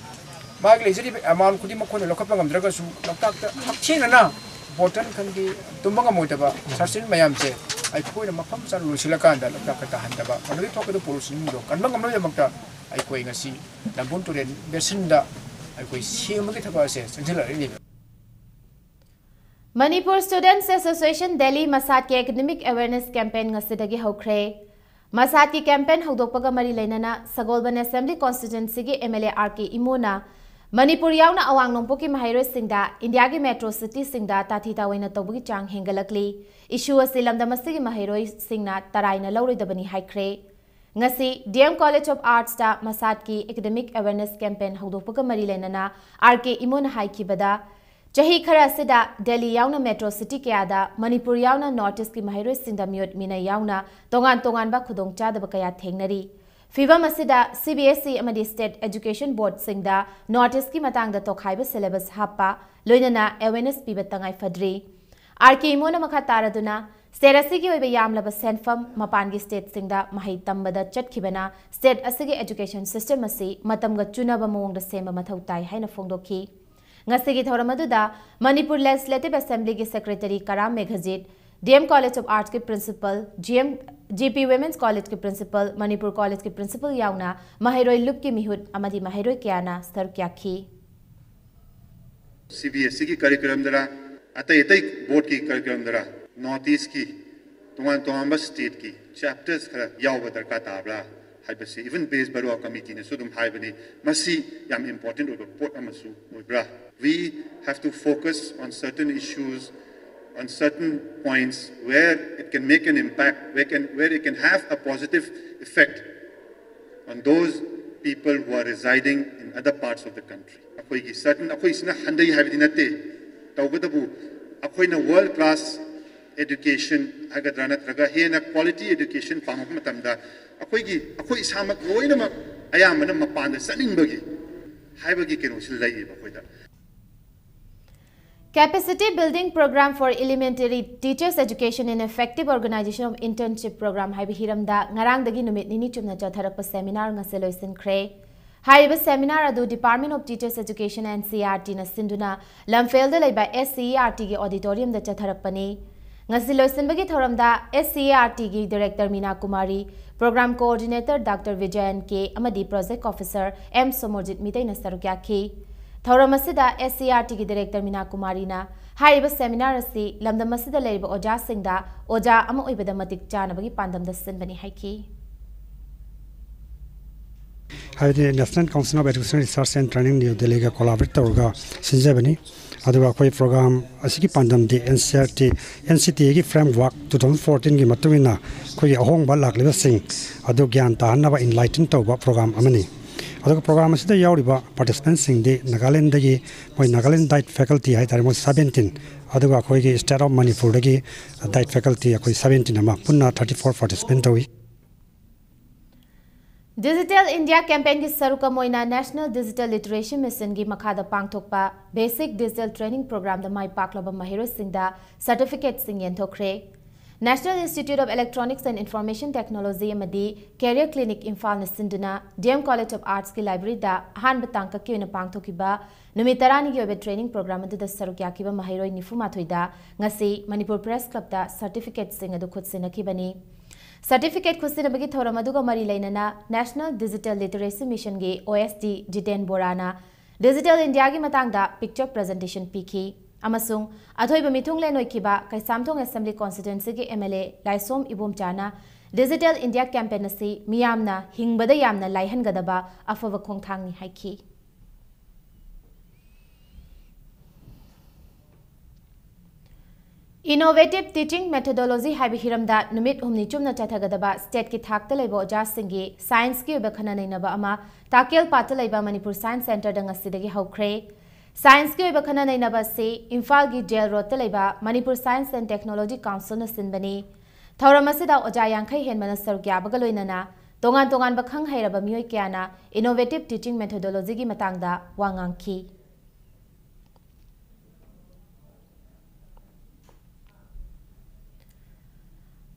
ꯃꯥꯒꯤ ꯂꯩꯖꯔꯤꯕ amount ꯈꯨꯗꯤꯡꯃꯛ ꯑꯩꯈꯣꯏꯅ ꯂꯧꯈꯠꯄ ꯉꯝꯗ꯭ꯔꯒꯁꯨ, ꯂꯣꯛꯇꯥꯛꯇ ꯍꯛꯊꯦꯡꯅꯅ bottle ꯈꯪꯗꯦ, ꯇꯨꯝꯕ ꯉꯝꯃꯣꯏꯗꯕ ꯁꯥꯁꯤꯟ ꯃꯌꯥꯝꯁꯦ ꯑꯩꯈꯣꯏꯅ ꯃꯐꯝ ꯆꯥꯅ ꯂꯣꯏꯁꯤꯜꯂꯀꯥꯟꯗ ꯂꯣꯛꯇꯥꯛꯇ ꯇꯥꯍꯟꯗꯕ, ꯃꯗꯨꯗꯒꯤ ꯊꯣꯛꯀꯗꯕ pollutionꯗꯣ ꯀꯟꯕ ꯉꯝꯅꯕꯒꯤꯗꯃꯛꯇ ꯑꯩꯈꯣꯏ ꯉꯁꯤ ꯅꯝꯕꯨꯜ ꯇꯨꯔꯦꯜ basinꯗ ꯑꯩꯈꯣꯏ ꯁꯦꯡꯕꯒꯤ ꯊꯕꯛ ꯑꯁꯦ ꯆꯪꯁꯤꯜꯂꯛꯂꯤꯅꯦꯕ꯫ Manipur Students Association Delhi ꯃꯁꯥꯠꯀꯤ academic awareness campaign ꯉꯁꯤꯗꯒꯤ ꯍꯧꯈ꯭ꯔꯦ꯫ ꯃꯁꯥꯠꯀꯤ campaign ꯍꯧꯗꯣꯛꯄꯒ ꯃꯔꯤ ꯂꯩꯅꯅ ꯁꯒꯣꯜꯕꯟ Assembly Constituencyꯒꯤ M L A R K ꯏꯃꯣꯅ Manipur ꯌꯥꯎꯅ ꯑꯋꯥꯡ ꯅꯣꯡꯄꯣꯛꯀꯤ ꯃꯍꯩꯔꯣꯏꯁꯤꯡꯗ ꯏꯟꯗꯤꯌꯥꯒꯤ ꯃꯦꯇ꯭ꯔꯣ ꯁꯤꯇꯤꯁꯤꯡꯗ ꯇꯥꯊꯤ ꯇꯥꯑꯣꯏꯅ ꯇꯧꯕꯒꯤ ꯆꯥꯡ ꯍꯦꯟꯒꯠꯂꯛꯂꯤ꯫ ꯏꯁꯨ ꯑꯁꯤ ꯂꯝꯗꯝ ꯑꯁꯤꯒꯤ ꯃꯍꯩꯔꯣꯏꯁꯤꯡꯅ ꯇꯔꯥꯏꯅ ꯂꯧꯔꯣꯏꯗꯕꯅꯤ ꯍꯥꯏꯈ꯭ꯔꯦ꯫ ꯉꯁꯤ ꯗꯤ ꯑꯦꯝ ꯀꯣꯂꯦꯖ ꯑꯣꯐ ꯑꯥꯔꯠꯁꯇ ꯃꯁꯥꯠꯀꯤ ꯑꯦꯀꯥꯗꯦꯃꯤꯛ ꯑꯦꯋꯦꯔꯅꯦꯁ ꯀꯦꯝꯄꯦꯟ ꯍꯧꯗꯣꯛꯄꯒ ꯃꯔꯤ ꯂꯩꯅꯅ ꯑꯥꯔ ꯀꯦ ꯏꯃꯣꯅ ꯍꯥꯏꯈꯤꯕꯗ, ꯆꯍꯤ ꯈꯔ ꯑꯁꯤꯗ ꯗꯦꯜꯂꯤ ꯌꯥꯎꯅ ꯃꯦꯇ꯭ꯔꯣ ꯁꯤꯇꯤ ꯀꯌꯥꯗ ꯃꯅꯤꯄꯨꯔ ꯌꯥꯎꯅ ꯅꯣꯔꯠ ꯏꯁꯀꯤ ꯃꯍꯩꯔꯣꯏꯁꯤꯡꯗ ꯃꯤꯑꯣꯠ ꯃꯤꯅꯩ ꯌꯥꯎꯅ ꯇꯣꯉꯥꯟ ꯇꯣꯉꯥꯟꯕ ꯈꯨꯗꯣꯡꯆꯥꯗꯕ ꯀꯌꯥ ꯊꯦꯡꯅꯔꯤ꯫ ꯐꯤꯚꯝ ꯑꯁꯤꯗ ꯁꯤ ꯕꯤ ꯑꯦꯁ ꯏ ꯑꯃꯗꯤ ꯁ꯭ꯇꯦꯠ ꯑꯦꯖꯨꯀꯦꯁꯟ ꯕꯣꯔꯗꯁꯤꯡꯗ ꯅꯣꯔꯠ ꯏꯁꯀꯤ ꯃꯇꯥꯡꯗ ꯇꯣꯈꯥꯏꯕ ꯁꯤꯂꯦꯕꯁ ꯍꯥꯞꯄ, ꯂꯣꯏꯅꯅ ꯑꯦꯋꯦꯔꯅꯦꯁ ꯄꯤꯕ ꯇꯉꯥꯏ ꯐꯗ꯭ꯔꯤ꯫ ꯑꯥꯔ ꯀꯦ ꯏꯃꯣꯅ ꯃꯈꯥ ꯇꯥꯔꯗꯨꯅ, ꯁ꯭ꯇꯦꯠ ꯑꯁꯤꯒꯤ ꯑꯣꯏꯕ ꯌꯥꯝꯂꯕ ꯁꯦꯟꯐꯝ ꯃꯄꯥꯟꯒꯤ ꯁ꯭ꯇꯦꯠꯁꯤꯡꯗ ꯃꯍꯩ ꯇꯝꯕꯗ ꯆꯠꯈꯤꯕꯅ ꯁ꯭ꯇꯦꯠ ꯑꯁꯤꯒꯤ ꯑꯦꯖꯨꯀꯦꯁꯟ ꯁꯤꯁꯇꯦꯝ ꯑꯁꯤ ꯃꯇꯝꯒ ꯆꯨꯅꯕ ꯃꯑꯣꯡꯗ ꯁꯦꯝꯕ ꯃꯊꯧ ꯇꯥꯏ ꯍꯥꯏꯅ ꯐꯣꯡꯗꯣꯛꯈꯤ꯫ ꯉꯁꯤꯒꯤ ꯊꯧꯔꯝ ꯑꯗꯨꯗ ꯃꯅꯤꯄꯨꯔ ꯂꯦꯖꯤꯁꯂꯦꯇꯤꯚ ꯑꯦꯁꯦꯝꯕ꯭ꯂꯤꯒꯤ secretary Karam Meghajit, D M college of ꯑꯥꯔꯠꯁꯀꯤ principal, G M, G P women's ꯀꯣꯂꯦꯖꯀꯤ ꯄ꯭ꯔꯤꯟꯁꯤꯄꯜ, ꯃꯅꯤꯄꯨꯔ ꯀꯣꯂꯦꯖꯀꯤ ꯄ꯭ꯔꯤꯟꯁꯤꯄꯜ ꯌꯥꯎꯅ ꯃꯍꯩꯔꯣꯏ ꯂꯨꯞꯀꯤ ꯃꯤꯍꯨꯠ ꯑꯃꯗꯤ ꯃꯍꯩꯔꯣꯏ ꯀꯌꯥꯅ ꯁꯔꯨꯛ ꯌꯥꯈꯤ꯫ ꯁꯤ ꯕꯤ ꯑꯦꯁ ꯏꯒꯤ ꯀꯔꯤꯀꯨꯂꯝꯗꯔ, ꯑꯇꯩ ꯑꯇꯩ ꯕꯣꯔꯗꯀꯤ ꯀꯔꯤꯀꯨꯂꯝꯗꯔ, ꯅꯣꯔꯠ ꯏꯁꯀꯤ ꯇꯣꯉꯥꯟ ꯇꯣꯉꯥꯟꯕ ꯁ꯭ꯇꯦꯠꯀꯤ ꯆꯦꯞꯇꯔꯁ ꯈꯔ ꯌꯥꯎꯕ ꯗꯔꯀꯥꯔ ꯇꯥꯕ꯭ꯔꯥ ꯍꯥꯏꯕꯁꯤ, even ꯕꯦꯁ ꯕꯔꯨꯋꯥ ꯀꯃꯤꯇꯤꯅꯁꯨ ꯑꯗꯨꯝ ꯍꯥꯏꯕꯅꯤ, ꯃꯁꯤ ꯌꯥꯝ ꯏꯝꯄꯣꯔꯇꯦꯟ ꯑꯣꯏꯕ ꯄꯣꯠ ꯑꯃꯁꯨ ꯑꯣꯏꯕ꯭ꯔꯥ? We have to focus on certain issues, on certain points where it can make an impact, where, can, where it can have a positive effect on those people who are residing in other parts of the country. ꯑꯩꯈꯣꯏꯒꯤ certain, ꯑꯩꯈꯣꯏꯁꯤꯅ ꯍꯟꯊꯩ ꯍꯥꯏꯕꯗꯤ ꯅꯠꯇꯦ, ꯇꯧꯕꯇꯕꯨ ꯑꯩꯈꯣꯏꯅ world class education ꯍꯥꯏꯒꯗ꯭ꯔꯥ, ꯅꯠꯇ꯭ꯔꯒ ꯍꯦꯟꯅ quality education ꯄꯥꯝꯃꯛꯄ ꯃꯇꯝꯗ ꯑꯩꯈꯣꯏꯒꯤ, ꯑꯩꯈꯣꯏ ꯏꯁꯥꯃꯛ ꯂꯣꯏꯅꯃꯛ ꯑꯌꯥꯝꯕꯅ ꯃꯄꯥꯟꯗ ꯆꯠꯅꯤꯡꯕꯒꯤ ꯍꯥꯏꯕꯒꯤ ꯀꯩꯅꯣꯁꯤ ꯂꯩꯌꯦꯕ ꯑꯩꯈꯣꯏꯗ꯫ Capacity Building Program for Elementary Teachers Education in Effective Organization of Internship Program ꯍꯥꯏꯕ ꯍꯤꯔꯝꯗ ꯉꯔꯥꯡꯗꯒꯤ ꯅꯨꯃꯤꯠ ꯅꯤꯅꯤ ꯆꯨꯞꯅ ꯆꯠꯊꯔꯛꯄ ꯁꯦꯃꯤꯅꯥꯔ ꯉꯁꯤ ꯂꯣꯏꯁꯤꯟꯈ꯭ꯔꯦ꯫ ꯍꯥꯏꯔꯤꯕ ꯁꯦꯃꯤꯅꯥꯔ ꯑꯗꯨ Department of Teachers Education, N C E R T ꯅ ꯁꯤꯟꯗꯨꯅ ꯂꯝꯐꯦꯜꯗ ꯂꯩꯕ S C E R T ꯒꯤ auditorium ꯗ ꯆꯠꯊꯔꯛꯄꯅꯤ꯫ ꯉꯁꯤ ꯂꯣꯏꯁꯤꯟꯕꯒꯤ ꯊꯧꯔꯝꯗ S C E R T ꯒꯤ Director ꯃꯤꯅꯥ ꯀꯨꯃꯥꯔꯤ, Program Coordinator Doctor ꯕꯤꯖꯌꯟ ꯀꯦ ꯑꯃꯗꯤ Project Officer M ꯁꯣꯃꯣꯔꯖꯤꯠ ꯃꯤꯇꯩꯅ ꯁꯔꯨꯛ ꯌꯥꯈꯤ꯫ ꯊꯧꯔꯝ ꯑꯁꯤꯗ S C E R T ꯒꯤ Director ꯃꯤꯅꯥ ꯀꯨꯃꯥꯔꯤꯅ ꯍꯥꯏꯔꯤꯕ ꯁꯦꯃꯤꯅꯥꯔ ꯑꯁꯤ ꯂꯝꯗꯝ ꯑꯁꯤꯗ ꯂꯩꯔꯤꯕ ꯑꯣꯖꯥꯁꯤꯡꯗ ꯑꯣꯖꯥ ꯑꯃ ꯑꯣꯏꯕꯗ ꯃꯇꯤꯛ ꯆꯥꯅꯕꯒꯤ ꯄꯥꯟꯗꯝꯗ ꯁꯤꯟꯕꯅꯤ ꯍꯥꯏꯈꯤ꯫ ꯍꯥꯏꯕꯗꯤ National Council of Education Research and Training, New Delhi-ꯒ collaborate ꯇꯧꯔꯒ ꯁꯤꯟꯖꯕꯅꯤ꯫ ꯑꯗꯨꯒ ꯑꯩꯈꯣꯏ program ꯑꯁꯤꯒꯤ ꯄꯥꯟꯗꯝꯗꯤ N C E R T, N C T A-ꯒꯤ framework two thousand fourteen-ꯒꯤ ꯃꯇꯨꯡ ꯏꯟꯅ ꯑꯩꯈꯣꯏꯒꯤ ꯑꯍꯣꯡꯕ ꯂꯥꯛꯂꯤꯕꯁꯤꯡ ꯑꯗꯨ ꯒ꯭ꯌꯥꯟ ꯇꯥꯍꯟꯅꯕ enlighten ꯇꯧꯕ program ꯑꯃꯅꯤ꯫ ꯑꯗꯨꯒ program ꯑꯁꯤꯗ ꯌꯥꯎꯔꯤꯕ participant-ꯁꯤꯡꯗꯤ ꯅꯥꯒꯥꯂꯦꯟꯗꯒꯤ ꯃꯣꯏ Nagaland Diet faculty ꯍꯥꯏꯇꯥꯔꯦ, ꯃꯣꯏ seventeen, ꯑꯗꯨꯒ ꯑꯩꯈꯣꯏꯒꯤ state of ꯃꯅꯤꯄꯨꯔꯗꯒꯤ diet faculty ꯑꯩꯈꯣꯏ seventeen ꯑꯃ, ꯄꯨꯟꯅ thirty four participant ꯇꯧꯏ꯫ Digital India campaign-ꯒꯤ ꯁꯔꯨꯛ ꯑꯃ ꯑꯣꯏꯅ National Digital Literacy Mission-ꯒꯤ ꯃꯈꯥꯗ ꯄꯥꯡꯊꯣꯛꯄ Basic Digital Training Program-ꯗ ꯃꯥꯏ ꯄꯥꯛꯂꯕ ꯃꯍꯩꯔꯣꯏꯁꯤꯡꯗ certificate-ꯁꯤꯡ ꯌꯦꯟꯊꯣꯛꯈ꯭ꯔꯦ꯫ National Institute of Electronics and Information Technology ꯑꯃꯗꯤ Career Clinic ꯏꯝꯐꯥꯜꯅ ꯁꯤꯟꯗꯨꯅ D M College of Arts-ꯀꯤ library-ꯗ ꯑꯍꯥꯟꯕ ꯇꯥꯡꯀꯛꯀꯤ ꯑꯣꯏꯅ ꯄꯥꯡꯊꯣꯛꯈꯤꯕ ꯅꯨꯃꯤꯠ ꯇꯔꯥꯅꯤꯒꯤ ꯑꯣꯏꯕ training program ꯑꯗꯨꯗ ꯁꯔꯨꯛ ꯌꯥꯈꯤꯕ ꯃꯍꯩꯔꯣꯏ ꯅꯤꯐꯨ ꯃꯥꯊꯣꯏꯗ ꯉꯁꯤ ꯃꯅꯤꯄꯨꯔ Press Club-ꯇ certificate-ꯁꯤꯡ ꯑꯗꯨ ꯈꯨꯠꯁꯤꯟꯅꯈꯤꯕꯅꯤ꯫ Certificate ꯈꯨꯠꯁꯤꯟꯅꯕꯒꯤ ꯊꯧꯔꯝ ꯑꯗꯨꯒ ꯃꯔꯤ ꯂꯩꯅꯅ National Digital Literacy Mission-ꯒꯤ O S D Jiten ꯕꯣꯔꯥꯅ Digital India-ꯒꯤ ꯃꯇꯥꯡꯗ picture presentation ꯄꯤꯈꯤ ꯑꯃꯁꯨꯡ ꯑꯊꯣꯏꯕ ꯃꯤꯊꯨꯡꯂꯦꯟ ꯑꯣꯏꯈꯤꯕ Keishamthong Assembly Constituency-ꯒꯤ M L A ꯂꯥꯏꯁꯣꯝ ꯏꯕꯣꯝꯆꯥꯅ Digital India campaign ꯑꯁꯤ ꯃꯤꯌꯥꯝꯅ ꯍꯤꯡꯕꯗ ꯌꯥꯝꯅ ꯂꯥꯏꯍꯟꯒꯗꯕ ꯑꯐꯕ ꯈꯣꯡꯊꯥꯡꯅꯤ ꯍꯥꯏꯈꯤ꯫ Innovative Teaching Methodology ꯍꯥꯏꯕ ꯍꯤꯔꯝꯗ ꯅꯨꯃꯤꯠ ꯍꯨꯝꯅꯤ ꯆꯨꯞꯅ ꯆꯠꯊꯒꯗꯕ state-ꯀꯤ ꯊꯥꯛꯇ ꯂꯩꯕ ꯑꯣꯖꯥꯁꯤꯡꯒꯤ science-ꯀꯤ ꯑꯣꯏꯕ ꯈꯟꯅ ꯅꯩꯅꯕ ꯑꯃ ꯇꯥꯀꯦꯜꯄꯥꯠꯇ ꯂꯩꯕ ꯃꯅꯤꯄꯨꯔ Science Centre-ꯗ ꯉꯁꯤꯗꯒꯤ ꯍꯧꯈ꯭ꯔꯦ꯫ Science-ꯀꯤ ꯑꯣꯏꯕ ꯈꯟꯅ ꯅꯩꯅꯕ ꯑꯁꯤ ꯏꯝꯐꯥꯜꯒꯤ Jail Road-ꯇ ꯂꯩꯕ ꯃꯅꯤꯄꯨꯔ Science and Technology Council-ꯅ ꯁꯤꯟꯕꯅꯤ꯫ ꯊꯧꯔꯝ ꯑꯁꯤꯗ ꯑꯣꯖꯥ ꯌꯥꯡꯈꯩ ꯍꯦꯟꯕꯅ ꯁꯔꯨꯛ ꯌꯥꯕꯒ ꯂꯣꯏꯅꯅ ꯇꯣꯉꯥꯟ ꯇꯣꯉꯥꯟꯕ ꯈꯪ ꯍꯩꯔꯕ ꯃꯤꯑꯣꯏ ꯀꯌꯥꯅ innovative teaching methodology-ꯒꯤ ꯃꯇꯥꯡꯗ ꯋꯥ ꯉꯥꯡꯈꯤ꯫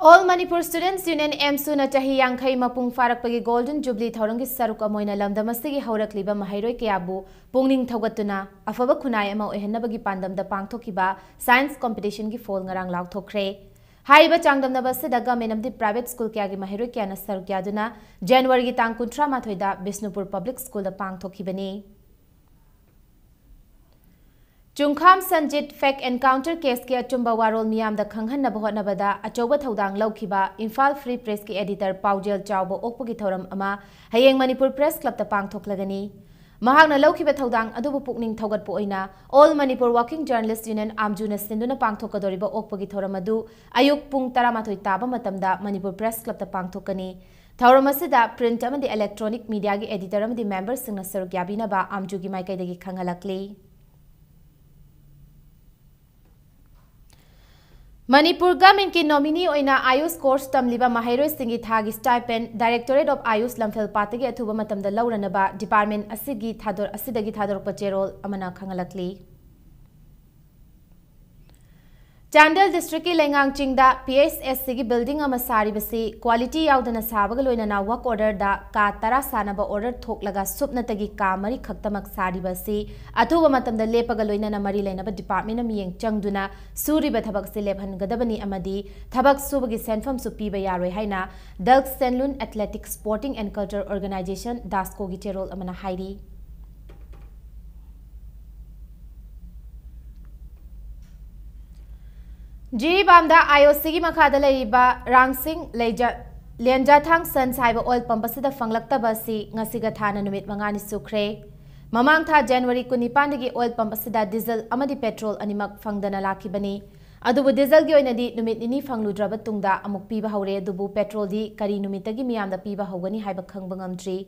All Manipur Students Union, AMSU-ꯅ ꯆꯍꯤ ꯌꯥꯡꯈꯩ ꯃꯄꯨꯡ ꯐꯥꯔꯛꯄꯒꯤ Golden Jubilee ꯊꯧꯔꯝꯒꯤ ꯁꯔꯨꯛ ꯑꯃ ꯑꯣꯏꯅ ꯂꯝꯗꯝ ꯑꯁꯤꯒꯤ ꯍꯧꯔꯛꯂꯤꯕ ꯃꯍꯩꯔꯣꯏ ꯀꯌꯥꯕꯨ ꯄꯨꯛꯅꯤꯡ ꯊꯧꯒꯠꯇꯨꯅ ꯑꯐꯕ ꯈꯨꯟꯅꯥꯏ ꯑꯃ ꯑꯣꯏꯍꯟꯅꯕꯒꯤ ꯄꯥꯟꯗꯝꯗ ꯄꯥꯡꯊꯣꯛꯈꯤꯕ science competition-ꯒꯤ ꯐꯣꯜ ꯉꯔꯥꯡ ꯂꯥꯎꯊꯣꯛꯈ꯭ꯔꯦ꯫ ꯍꯥꯏꯔꯤꯕ ꯆꯥꯡꯗꯝꯅꯕ ꯑꯁꯤꯗ government ꯑꯃꯗꯤ private school ꯀꯌꯥꯒꯤ ꯃꯍꯩꯔꯣꯏ ꯀꯌꯥꯅ ꯁꯔꯨꯛ ꯌꯥꯗꯨꯅ January-ꯒꯤ ꯇꯥꯡ ꯀꯨꯟꯊ꯭ꯔꯥ ꯃꯥꯊꯣꯏꯗ Bishnupur Public School-ꯗ ꯄꯥꯡꯊꯣꯛꯈꯤꯕꯅꯤ꯫ ꯆꯨꯡꯈꯥꯝ Sanjit fake encounter case ꯀꯤ ꯑꯆꯨꯝꯕ ꯋꯥꯔꯣꯜ ꯃꯤꯌꯥꯝꯗ ꯈꯪꯍꯟꯅꯕ ꯍꯣꯠꯅꯕꯗ ꯑꯆꯧꯕ ꯊꯧꯗꯥꯡ ꯂꯧꯈꯤꯕ ꯏꯝꯐꯥꯜ Free Press ꯀꯤ editor ꯄꯥꯎꯖꯦꯜ ꯆꯥꯎꯕ ꯑꯣꯛꯄꯒꯤ ꯊꯧꯔꯝ ꯑꯃ ꯍꯌꯦꯡ ꯃꯅꯤꯄꯨꯔ Press Club ꯇ ꯄꯥꯡꯊꯣꯛꯂꯒꯅꯤ꯫ ꯃꯍꯥꯛꯅ ꯂꯧꯈꯤꯕ ꯊꯧꯗꯥꯡ ꯑꯗꯨꯕꯨ ꯄꯨꯛꯅꯤꯡ ꯊꯧꯒꯠꯄ ꯑꯣꯏꯅ All Manipur Working Journalist Union, ꯑꯥꯝꯖꯨꯅ ꯁꯤꯟꯗꯨꯅ ꯄꯥꯡꯊꯣꯛꯀꯗꯧꯔꯤꯕ ꯑꯣꯛꯄꯒꯤ ꯊꯧꯔꯝ ꯑꯗꯨ ꯑꯌꯨꯛ ꯄꯨꯡ ꯇꯔꯥꯃꯥꯊꯣꯏ ꯇꯥꯕ ꯃꯇꯝꯗ ꯃꯅꯤꯄꯨꯔ Press Club ꯇ ꯄꯥꯡꯊꯣꯛꯀꯅꯤ꯫ ꯊꯧꯔꯝ ꯑꯁꯤꯗ print ꯑꯃꯗꯤ electronic media ꯒꯤ editor ꯑꯃꯗꯤ member ꯁꯤꯡꯅ ꯁꯔꯨꯛ ꯌꯥꯕꯤꯅꯕ ꯑꯥꯝꯖꯨꯒꯤ ꯃꯥꯏꯀꯩꯗꯒꯤ ꯈꯪꯍꯜꯂꯛꯂꯤ꯫ ꯃꯅꯤꯄꯨꯔ government ꯀꯤ nominee ꯑꯣꯏꯅ ꯑꯥꯌꯨꯁ course ꯇꯝꯂꯤꯕ ꯃꯍꯩꯔꯣꯏꯁꯤꯡꯒꯤ ꯊꯥꯒꯤ stipend Directorate of ꯑꯥꯌꯨꯁ ꯂꯝꯐꯦꯜꯄꯥꯠꯇꯒꯤ ꯑꯊꯨꯕ ꯃꯇꯝꯗ ꯂꯧꯔꯅꯕ department ꯑꯁꯤꯒꯤ ꯊꯥꯗꯣꯔ-, ꯑꯁꯤꯗꯒꯤ ꯊꯥꯗꯣꯔꯛꯄ ꯆꯦꯔꯣꯜ ꯑꯃꯅ ꯈꯪꯍꯜꯂꯛꯂꯤ꯫ ꯆꯥꯟꯗꯦꯜ district ꯀꯤ ꯂꯩꯉꯥꯡ ꯆꯤꯡꯗ P H S C ꯒꯤ building ꯑꯃ ꯁꯥꯔꯤꯕꯁꯤ quality ꯌꯥꯎꯗꯅ ꯁꯥꯕꯒ ꯂꯣꯏꯅꯅ work order ꯗ ꯀꯥ ꯇꯔꯥ ꯁꯥꯅꯕ order ꯊꯣꯛꯂꯒ ꯁꯨꯞꯅꯇꯒꯤ ꯀꯥ ꯃꯔꯤ ꯈꯛꯇꯃꯛ ꯁꯥꯔꯤꯕ ꯑꯁꯤ ꯑꯊꯨꯕ ꯃꯇꯝꯗ ꯂꯦꯞꯄꯒ ꯂꯣꯏꯅꯅ ꯃꯔꯤ ꯂꯩꯅꯕ department ꯅ ꯃꯤꯠꯌꯦꯡ ꯆꯪꯗꯨꯅ ꯁꯨꯔꯤꯕ ꯊꯕꯛ ꯑꯁꯤ ꯂꯦꯞꯍꯟꯒꯗꯕꯅꯤ ꯑꯃꯗꯤ ꯊꯕꯛ ꯁꯨꯕꯒꯤ ꯁꯦꯟꯐꯝꯁꯨ ꯄꯤꯕ ꯌꯥꯔꯣꯏ ꯍꯥꯏꯅ ꯗꯜꯈ ꯁꯦꯟꯂꯨꯟ Athletic Sporting and Culture Organization, DASCO ꯒꯤ ꯆꯦꯔꯣꯜ ꯑꯃꯅ ꯍꯥꯏꯔꯤ꯫ ꯖꯤꯔꯤꯕꯥꯝꯗ I O C ꯒꯤ ꯃꯈꯥꯗ ꯂꯩꯔꯤꯕ ꯔꯥꯡꯁꯤꯡ ꯂꯩꯖ-, ꯂꯦꯟꯖꯥꯊꯥꯡ Sons ꯍꯥꯏꯕ oil pump ꯑꯁꯤꯗ ꯐꯪꯂꯛꯇꯕ ꯑꯁꯤ ꯉꯁꯤꯒ ꯊꯥꯅ ꯅꯨꯃꯤꯠ ꯃꯉꯥꯅꯤ ꯁꯨꯈ꯭ꯔꯦ꯫ ꯃꯃꯥꯡ ꯊꯥ January ꯀꯨꯟꯅꯤꯄꯥꯟꯗꯒꯤ oil pump ꯑꯁꯤꯗ diesel ꯑꯃꯗꯤ petrol ꯑꯅꯤꯃꯛ ꯐꯪꯗꯅ ꯂꯥꯛꯈꯤꯕꯅꯤ꯫ ꯑꯗꯨꯕꯨ diesel ꯒꯤ ꯑꯣꯏꯅꯗꯤ ꯅꯨꯃꯤꯠ ꯅꯤꯅꯤ ꯐꯪꯂꯨꯗ꯭ꯔꯕ ꯇꯨꯡꯗ ꯑꯃꯨꯛ ꯄꯤꯕ ꯍꯧꯔꯦ, ꯑꯗꯨꯕꯨ petrol ꯗꯤ ꯀꯔꯤ ꯅꯨꯃꯤꯠꯇꯒꯤ ꯃꯤꯌꯥꯝꯗ ꯄꯤꯕ ꯍꯧꯒꯅꯤ ꯍꯥꯏꯕ ꯈꯪꯕ ꯉꯝꯗ꯭ꯔꯤ꯫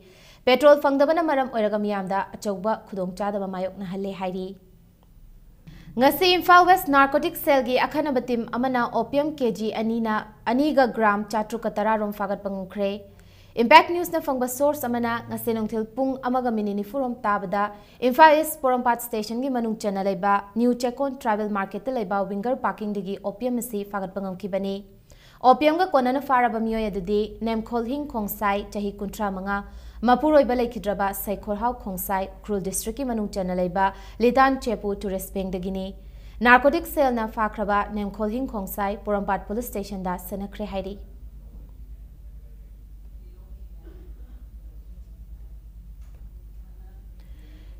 Petrol ꯐꯪꯗꯕꯅ ꯃꯔꯝ ꯑꯣꯏꯔꯒ ꯃꯤꯌꯥꯝꯗ ꯑꯆꯧꯕ ꯈꯨꯗꯣꯡꯆꯥꯗꯕ ꯃꯥꯌꯣꯛꯅꯍꯜꯂꯦ ꯍꯥꯏꯔꯤ꯫ ꯉꯁꯤ ꯏꯝꯐꯥꯜ West Narcotic Cell ꯒꯤ ꯑꯈꯟꯅꯕ team ꯑꯃꯅ opium K G ꯑꯅꯤꯅ, ꯑꯅꯤꯒ gram ꯆꯥꯇ꯭ꯔꯨꯛꯀ ꯇꯔꯥ ꯔꯣꯝ ꯐꯥꯒꯠꯄ ꯉꯝꯈ꯭ꯔꯦ꯫ Impact News ꯅ ꯐꯪꯕ source ꯑꯃꯅ ꯉꯁꯤ ꯅꯨꯡꯊꯤꯜ ꯄꯨꯡ ꯑꯃꯒ minute ꯅꯤꯐꯨ ꯔꯣꯝ ꯇꯥꯕꯗ ꯏꯝꯐꯥꯜ East ꯄꯣꯔꯣꯝꯄꯥꯠ station ꯒꯤ ꯃꯅꯨꯡ ꯆꯟꯅ ꯂꯩꯕ New Chekon Tribal Market ꯇ ꯂꯩꯕ winger parking ꯗꯒꯤ opium ꯑꯁꯤ ꯐꯥꯒꯠꯄ ꯉꯝꯈꯤꯕꯅꯤ꯫ Opium ꯒ ꯀꯣꯟꯅꯅ ꯐꯥꯔꯕ ꯃꯤꯑꯣꯏ ꯑꯗꯨꯗꯤ ꯅꯦꯝꯈꯣꯜꯍꯤꯡ ꯈꯣꯡꯁꯥꯏ, ꯆꯍꯤ ꯀꯨꯟꯊ꯭ꯔꯥ ꯃꯉꯥ, ꯃꯄꯨꯔꯣꯏꯕ ꯂꯩꯈꯤꯗ꯭ꯔꯕ ꯁꯩꯈꯣꯔꯍꯥꯎ ꯈꯣꯡꯁꯥꯏ, ꯎꯈ꯭ꯔꯨꯜ district ꯀꯤ ꯃꯅꯨꯡ ꯆꯟꯅ ꯂꯩꯕ ꯂꯤꯇꯥꯟ ꯆꯦꯄꯨ tourist bank ꯗꯒꯤꯅꯤ꯫ Narcotic cell ꯅ ꯐꯥꯈ꯭ꯔꯕ ꯅꯦꯝꯈꯣꯜꯍꯤꯡ ꯈꯣꯡꯁꯥꯏ ꯄꯣꯔꯣꯝꯄꯥꯠ police station ꯗ ꯁꯦꯟꯅꯈ꯭ꯔꯦ ꯍꯥꯏꯔꯤ꯫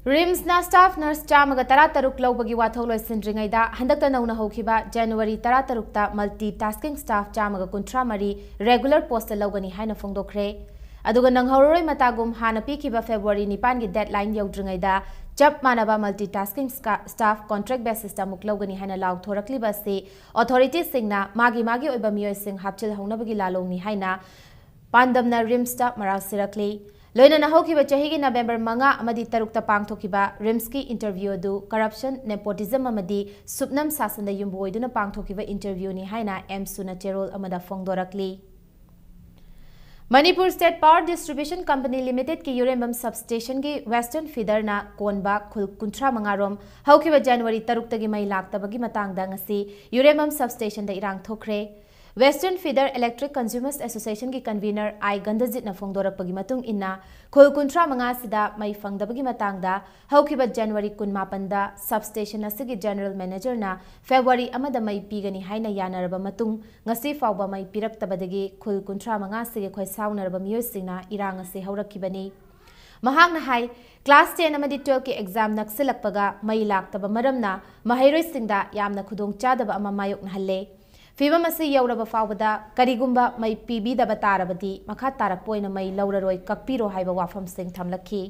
ꯔꯤꯝꯁꯅ staff nurse ꯆꯥꯝꯃꯒ ꯇꯔꯥꯇꯔꯨꯛ ꯂꯧꯕꯒꯤ ꯋꯥꯊꯣꯛ ꯂꯣꯏꯁꯤꯟꯗ꯭ꯔꯤꯉꯩꯗ ꯍꯟꯗꯛꯇ ꯅꯧꯅ ꯍꯧꯈꯤꯕ January ꯇꯔꯥꯇꯔꯨꯛꯇ multi tasking staff ꯆꯥꯝꯃꯒ ꯀꯨꯟꯊ꯭ꯔꯥ ꯃꯔꯤ regular postꯇ ꯂꯧꯒꯅꯤ ꯍꯥꯏꯅ ꯐꯣꯡꯗꯣꯛꯈ꯭ꯔꯦ꯫ ꯑꯗꯨꯒ ꯅꯪꯍꯧꯔꯔꯣꯏ ꯃꯇꯥꯒꯨꯝ ꯍꯥꯟꯅ ꯄꯤꯈꯤꯕ February ꯅꯤꯄꯥꯟꯒꯤ deadline ꯌꯧꯗ꯭ꯔꯤꯉꯩꯗ ꯆꯞ ꯃꯥꯟꯅꯕ multi tasking staff contract basisꯇ ꯑꯃꯨꯛ ꯂꯧꯒꯅꯤ ꯍꯥꯏꯅ ꯂꯥꯎꯊꯣꯔꯛꯂꯤꯕ ꯑꯁꯤ authorityꯁꯤꯡꯅ ꯃꯥꯒꯤ ꯃꯥꯒꯤ ꯑꯣꯏꯕ ꯃꯤꯑꯣꯏꯁꯤꯡ ꯍꯥꯞꯆꯤꯜꯍꯧꯅꯕꯒꯤ ꯂꯥꯂꯣꯡꯅꯤ ꯍꯥꯏꯅ ꯄꯥꯟꯗꯝꯅ ꯔꯤꯝꯁꯇ ꯃꯔꯥꯜ ꯁꯤꯔꯛꯂꯤ꯫ ꯂꯣꯏꯅꯅ ꯍꯧꯈꯤꯕ ꯆꯍꯤꯒꯤ November ꯃꯉꯥ ꯑꯃꯗꯤ ꯇꯔꯨꯛꯇ ꯄꯥꯡꯊꯣꯛꯈꯤꯕ ꯔꯤꯝꯁꯀꯤ interview ꯑꯗꯨ corruption, nepotism ꯑꯃꯗꯤ ꯁꯨꯞꯅꯝ ꯁꯥꯁꯟꯗ ꯌꯨꯝꯕꯨ ꯑꯣꯏꯗꯨꯅ ꯄꯥꯡꯊꯣꯛꯈꯤꯕ interviewꯅꯤ ꯍꯥꯏꯅ ꯑꯦꯝꯁꯨꯅ ꯆꯦꯔꯣꯜ ꯑꯃꯗ ꯐꯣꯡꯗꯣꯔꯛꯂꯤ꯫ Manipur State Power Distribution Company Limitedꯀꯤ ꯌꯨꯔꯦꯝꯕꯝ substationꯒꯤ western feederꯅ ꯀꯣꯟꯕ ꯈꯨꯜ ꯀꯨꯟꯊ꯭ꯔꯥ ꯃꯉꯥ ꯔꯣꯝ ꯍꯧꯈꯤꯕ January ꯇꯔꯨꯛꯇꯒꯤ ꯃꯩ ꯂꯥꯛꯇꯕꯒꯤ ꯃꯇꯥꯡꯗ ꯉꯁꯤ ꯌꯨꯔꯦꯝꯕꯝ substationꯗ ꯏꯔꯥꯡ ꯊꯣꯛꯈ꯭ꯔꯦ꯫ Western Feeder Electric Consumers Associationꯒꯤ convener ꯑꯥꯏ ꯒꯟꯙꯖꯤꯠꯅ ꯐꯣꯡꯗꯣꯔꯛꯄꯒꯤ ꯃꯇꯨꯡ ꯏꯟꯅ, ꯈꯨꯜ ꯀꯨꯟꯊ꯭ꯔꯥ ꯃꯉꯥ ꯑꯁꯤꯗ ꯃꯩ ꯐꯪꯗꯕꯒꯤ ꯃꯇꯥꯡꯗ ꯍꯧꯈꯤꯕ January ꯀꯨꯟꯃꯥꯄꯟꯗ substation ꯑꯁꯤꯒꯤ general managerꯅ February ꯑꯃꯗ ꯃꯩ ꯄꯤꯒꯅꯤ ꯍꯥꯏꯅ ꯌꯥꯅꯔꯕ ꯃꯇꯨꯡ, ꯉꯁꯤ ꯐꯥꯎꯕ ꯃꯩ ꯄꯤꯔꯛꯇꯕꯗꯒꯤ ꯈꯨꯜ ꯀꯨꯟꯊ꯭ꯔꯥ ꯃꯉꯥ ꯑꯁꯤꯒꯤ ꯈꯣꯏ ꯁꯥꯎꯅꯔꯕ ꯃꯤꯑꯣꯏꯁꯤꯡꯅ ꯏꯔꯥꯡ ꯑꯁꯤ ꯍꯧꯔꯛꯈꯤꯕꯅꯤ꯫ ꯃꯍꯥꯛꯅ ꯍꯥꯏ, class ten ꯑꯃꯗꯤ twelveꯀꯤ exam ꯅꯛꯁꯤꯜꯂꯛꯄꯒ ꯃꯩ ꯂꯥꯛꯇꯕ ꯃꯔꯝꯅ ꯃꯍꯩꯔꯣꯏꯁꯤꯡꯗ ꯌꯥꯝꯅ ꯈꯨꯗꯣꯡꯆꯥꯗꯕ ꯑꯃ ꯃꯥꯌꯣꯛꯅꯍꯜꯂꯦ꯫ ꯐꯤꯚꯝ ꯑꯁꯤ ꯌꯧꯔꯕ ꯐꯥꯎꯕꯗ ꯀꯔꯤꯒꯨꯝꯕ ꯃꯩ ꯄꯤꯕꯤꯗꯕ ꯇꯥꯔꯕꯗꯤ ꯃꯈꯥ ꯇꯥꯔꯛꯄ ꯑꯣꯏꯅ ꯃꯩ ꯂꯧꯔꯔꯣꯏ, ꯀꯛꯄꯤꯔꯣ ꯍꯥꯏꯕ ꯋꯥꯐꯝꯁꯤꯡ ꯊꯝꯂꯛꯈꯤ꯫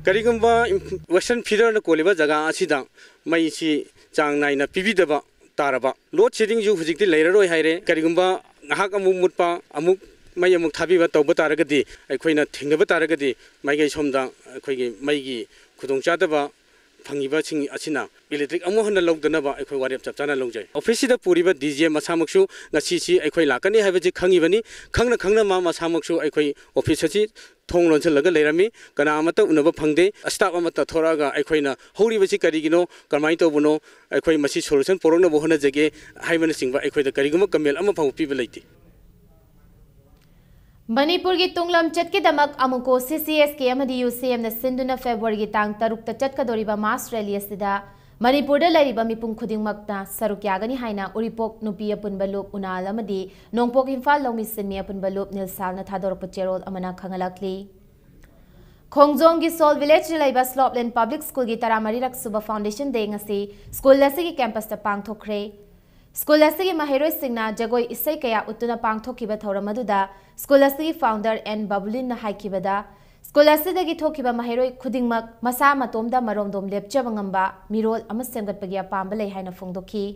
ꯀꯔꯤꯒꯨꯝꯕ ꯏꯝ-, western feederꯅ ꯀꯣꯜꯂꯤꯕ ꯖꯒꯥ ꯑꯁꯤꯗ ꯃꯩꯁꯤ ꯆꯥꯡ ꯅꯥꯏꯅ ꯄꯤꯕꯤꯗꯕ ꯇꯥꯔꯕ, load sheddingꯁꯨ ꯍꯧꯖꯤꯛꯇꯤ ꯂꯩꯔꯔꯣꯏ ꯍꯥꯏꯔꯦ꯫ ꯀꯔꯤꯒꯨꯝꯕ ꯉꯥꯏꯍꯥꯛ ꯑꯃꯨꯛ ꯃꯨꯠꯄ, ꯑꯃꯨꯛ ꯃꯩ ꯑꯃꯨꯛ ꯊꯥꯕꯤꯕ ꯇꯧꯕ ꯇꯥꯔꯒꯗꯤ, ꯑꯩꯈꯣꯏꯅ ꯊꯤꯡꯗꯕ ꯇꯥꯔꯒꯗꯤ, ꯃꯥꯏꯀꯩ ꯁꯣꯝꯗ ꯑꯩꯈꯣꯏꯒꯤ ꯃꯩꯒꯤ ꯈꯨꯗꯣꯡꯆꯥꯗꯕ ꯐꯪꯉꯤꯕꯁꯤꯡ ꯑꯁꯤꯅ electric ꯑꯃꯨꯛ ꯍꯟꯅ ꯂꯧꯗꯅꯕ ꯑꯩꯈꯣꯏ ꯋꯥꯔꯦꯞ ꯆꯞ ꯆꯥꯅ ꯂꯧꯖꯩ꯫ Officeꯁꯤꯗ ꯄꯨꯔꯤꯕ D G ꯃꯁꯥꯃꯛꯁꯨ ꯉꯁꯤꯁꯤ ꯑꯩꯈꯣꯏ ꯂꯥꯛꯀꯅꯤ ꯍꯥꯏꯕꯁꯤ ꯈꯪꯉꯤꯕꯅꯤ꯫ ꯈꯪꯅ ꯈꯪꯅ ꯃꯥ ꯃꯁꯥꯃꯛꯁꯨ ꯑꯩꯈꯣꯏ office ꯑꯁꯤ ꯊꯣꯡ ꯂꯣꯟꯁꯤꯜꯂꯒ ꯂꯩꯔꯝꯃꯤ꯫ ꯀꯅꯥ ꯑꯃꯠꯇ ꯎꯅꯕ ꯐꯪꯗꯦ꯫ Staff ꯑꯃꯠꯇ ꯊꯣꯔꯛꯑꯒ ꯑꯩꯈꯣꯏꯅ ꯍꯧꯔꯤꯕꯁꯤ ꯀꯔꯤꯒꯤꯅꯣ, ꯀꯃꯥꯏꯅ ꯇꯧꯕꯅꯣ, ꯑꯩꯈꯣꯏ ꯃꯁꯤ solution ꯄꯨꯔꯛꯅꯕ ꯍꯣꯠꯅꯖꯒꯦ ꯍꯥꯏꯕꯅꯆꯤꯡꯕ ꯑꯩꯈꯣꯏꯗ ꯀꯔꯤꯒꯨꯝꯕ ꯀꯃꯦꯟ ꯑꯃ ꯐꯥꯎꯕ ꯄꯤꯕ ꯂꯩꯇꯦ꯫ ꯃꯅꯤꯄꯨꯔꯒꯤ ꯇꯨꯡꯂꯝꯆꯠꯀꯤꯗꯃꯛ ꯑꯃꯨꯀꯣ C C S K ꯑꯃꯗꯤ U C Mꯅ ꯁꯤꯟꯗꯨꯅ Februaryꯒꯤ ꯇꯥꯡ ꯇꯔꯨꯛꯇ ꯆꯠꯀꯗꯧꯔꯤꯕ mass rally ꯑꯁꯤꯗ ꯃꯅꯤꯄꯨꯔꯗ ꯂꯩꯔꯤꯕ ꯃꯤꯄꯨꯝ ꯈꯨꯗꯤꯡꯃꯛꯅ ꯁꯔꯨꯛ ꯌꯥꯒꯅꯤ ꯍꯥꯏꯅ ꯎꯔꯤꯄꯣꯛ ꯅꯨꯄꯤ ꯑꯄꯨꯟꯕ ꯂꯨꯞ ꯎꯅꯥꯜ ꯑꯃꯗꯤ ꯅꯣꯡꯄꯣꯛ ꯏꯝꯐꯥꯜ ꯂꯧꯃꯤ ꯁꯤꯟꯃꯤ ꯑꯄꯨꯟꯕ ꯂꯨꯞ ꯅꯤꯜꯁꯥꯜꯅ ꯊꯥꯗꯣꯔꯛꯄ ꯆꯦꯔꯣꯜ ꯑꯃꯅ ꯈꯪꯍꯜꯂꯛꯂꯤ꯫ ꯈꯣꯡꯖꯣꯝꯒꯤ ꯁꯣꯜ ꯚꯤꯂꯦꯖꯇ ꯂꯩꯕ ꯁ꯭ꯂꯣꯞꯂꯦꯟ ꯄꯕ꯭ꯂꯤꯛ ꯁ꯭ꯀꯨꯜꯒꯤ ꯇꯔꯥꯃꯔꯤꯔꯛ ꯁꯨꯕ ꯐꯥꯎꯟꯗꯦꯁꯟ ꯗꯦ ꯉꯁꯤ ꯁ꯭ꯀꯨꯜ ꯑꯁꯤꯒꯤ ꯀꯦꯝꯄꯁꯇ ꯄꯥꯡꯊꯣꯛꯈ꯭ꯔꯦ꯫ ꯁ꯭ꯀꯨꯜ ꯑꯁꯤꯒꯤ ꯃꯍꯩꯔꯣꯏꯁꯤꯡꯅ ꯖꯒꯣꯏ ꯏꯁꯩ ꯀꯌꯥ ꯎꯠꯇꯨꯅ ꯄꯥꯡꯊꯣꯛꯈꯤꯕ ꯊꯧꯔꯝ ꯑꯗꯨꯗ ꯁ꯭ꯀꯨꯜ ꯑꯁꯤꯒꯤ ꯐꯥꯎꯟꯗꯔ ꯑꯦꯟ ꯕꯕꯨꯂꯤꯟꯅ ꯍꯥꯏꯈꯤꯕꯗ, ꯁ꯭ꯀꯨꯜ ꯑꯁꯤꯗꯒꯤ ꯊꯣꯛꯈꯤꯕ ꯃꯍꯩꯔꯣꯏ ꯈꯨꯗꯤꯡꯃꯛ ꯃꯁꯥ ꯃꯇꯣꯝꯗ ꯃꯔꯣꯝꯗꯣꯝ ꯂꯦꯞꯆꯕ ꯉꯝꯕ ꯃꯤꯔꯣꯜ ꯑꯃ ꯁꯦꯝꯒꯠꯄꯒꯤ ꯑꯄꯥꯝꯕ ꯂꯩ ꯍꯥꯏꯅ ꯐꯣꯡꯗꯣꯛꯈꯤ꯫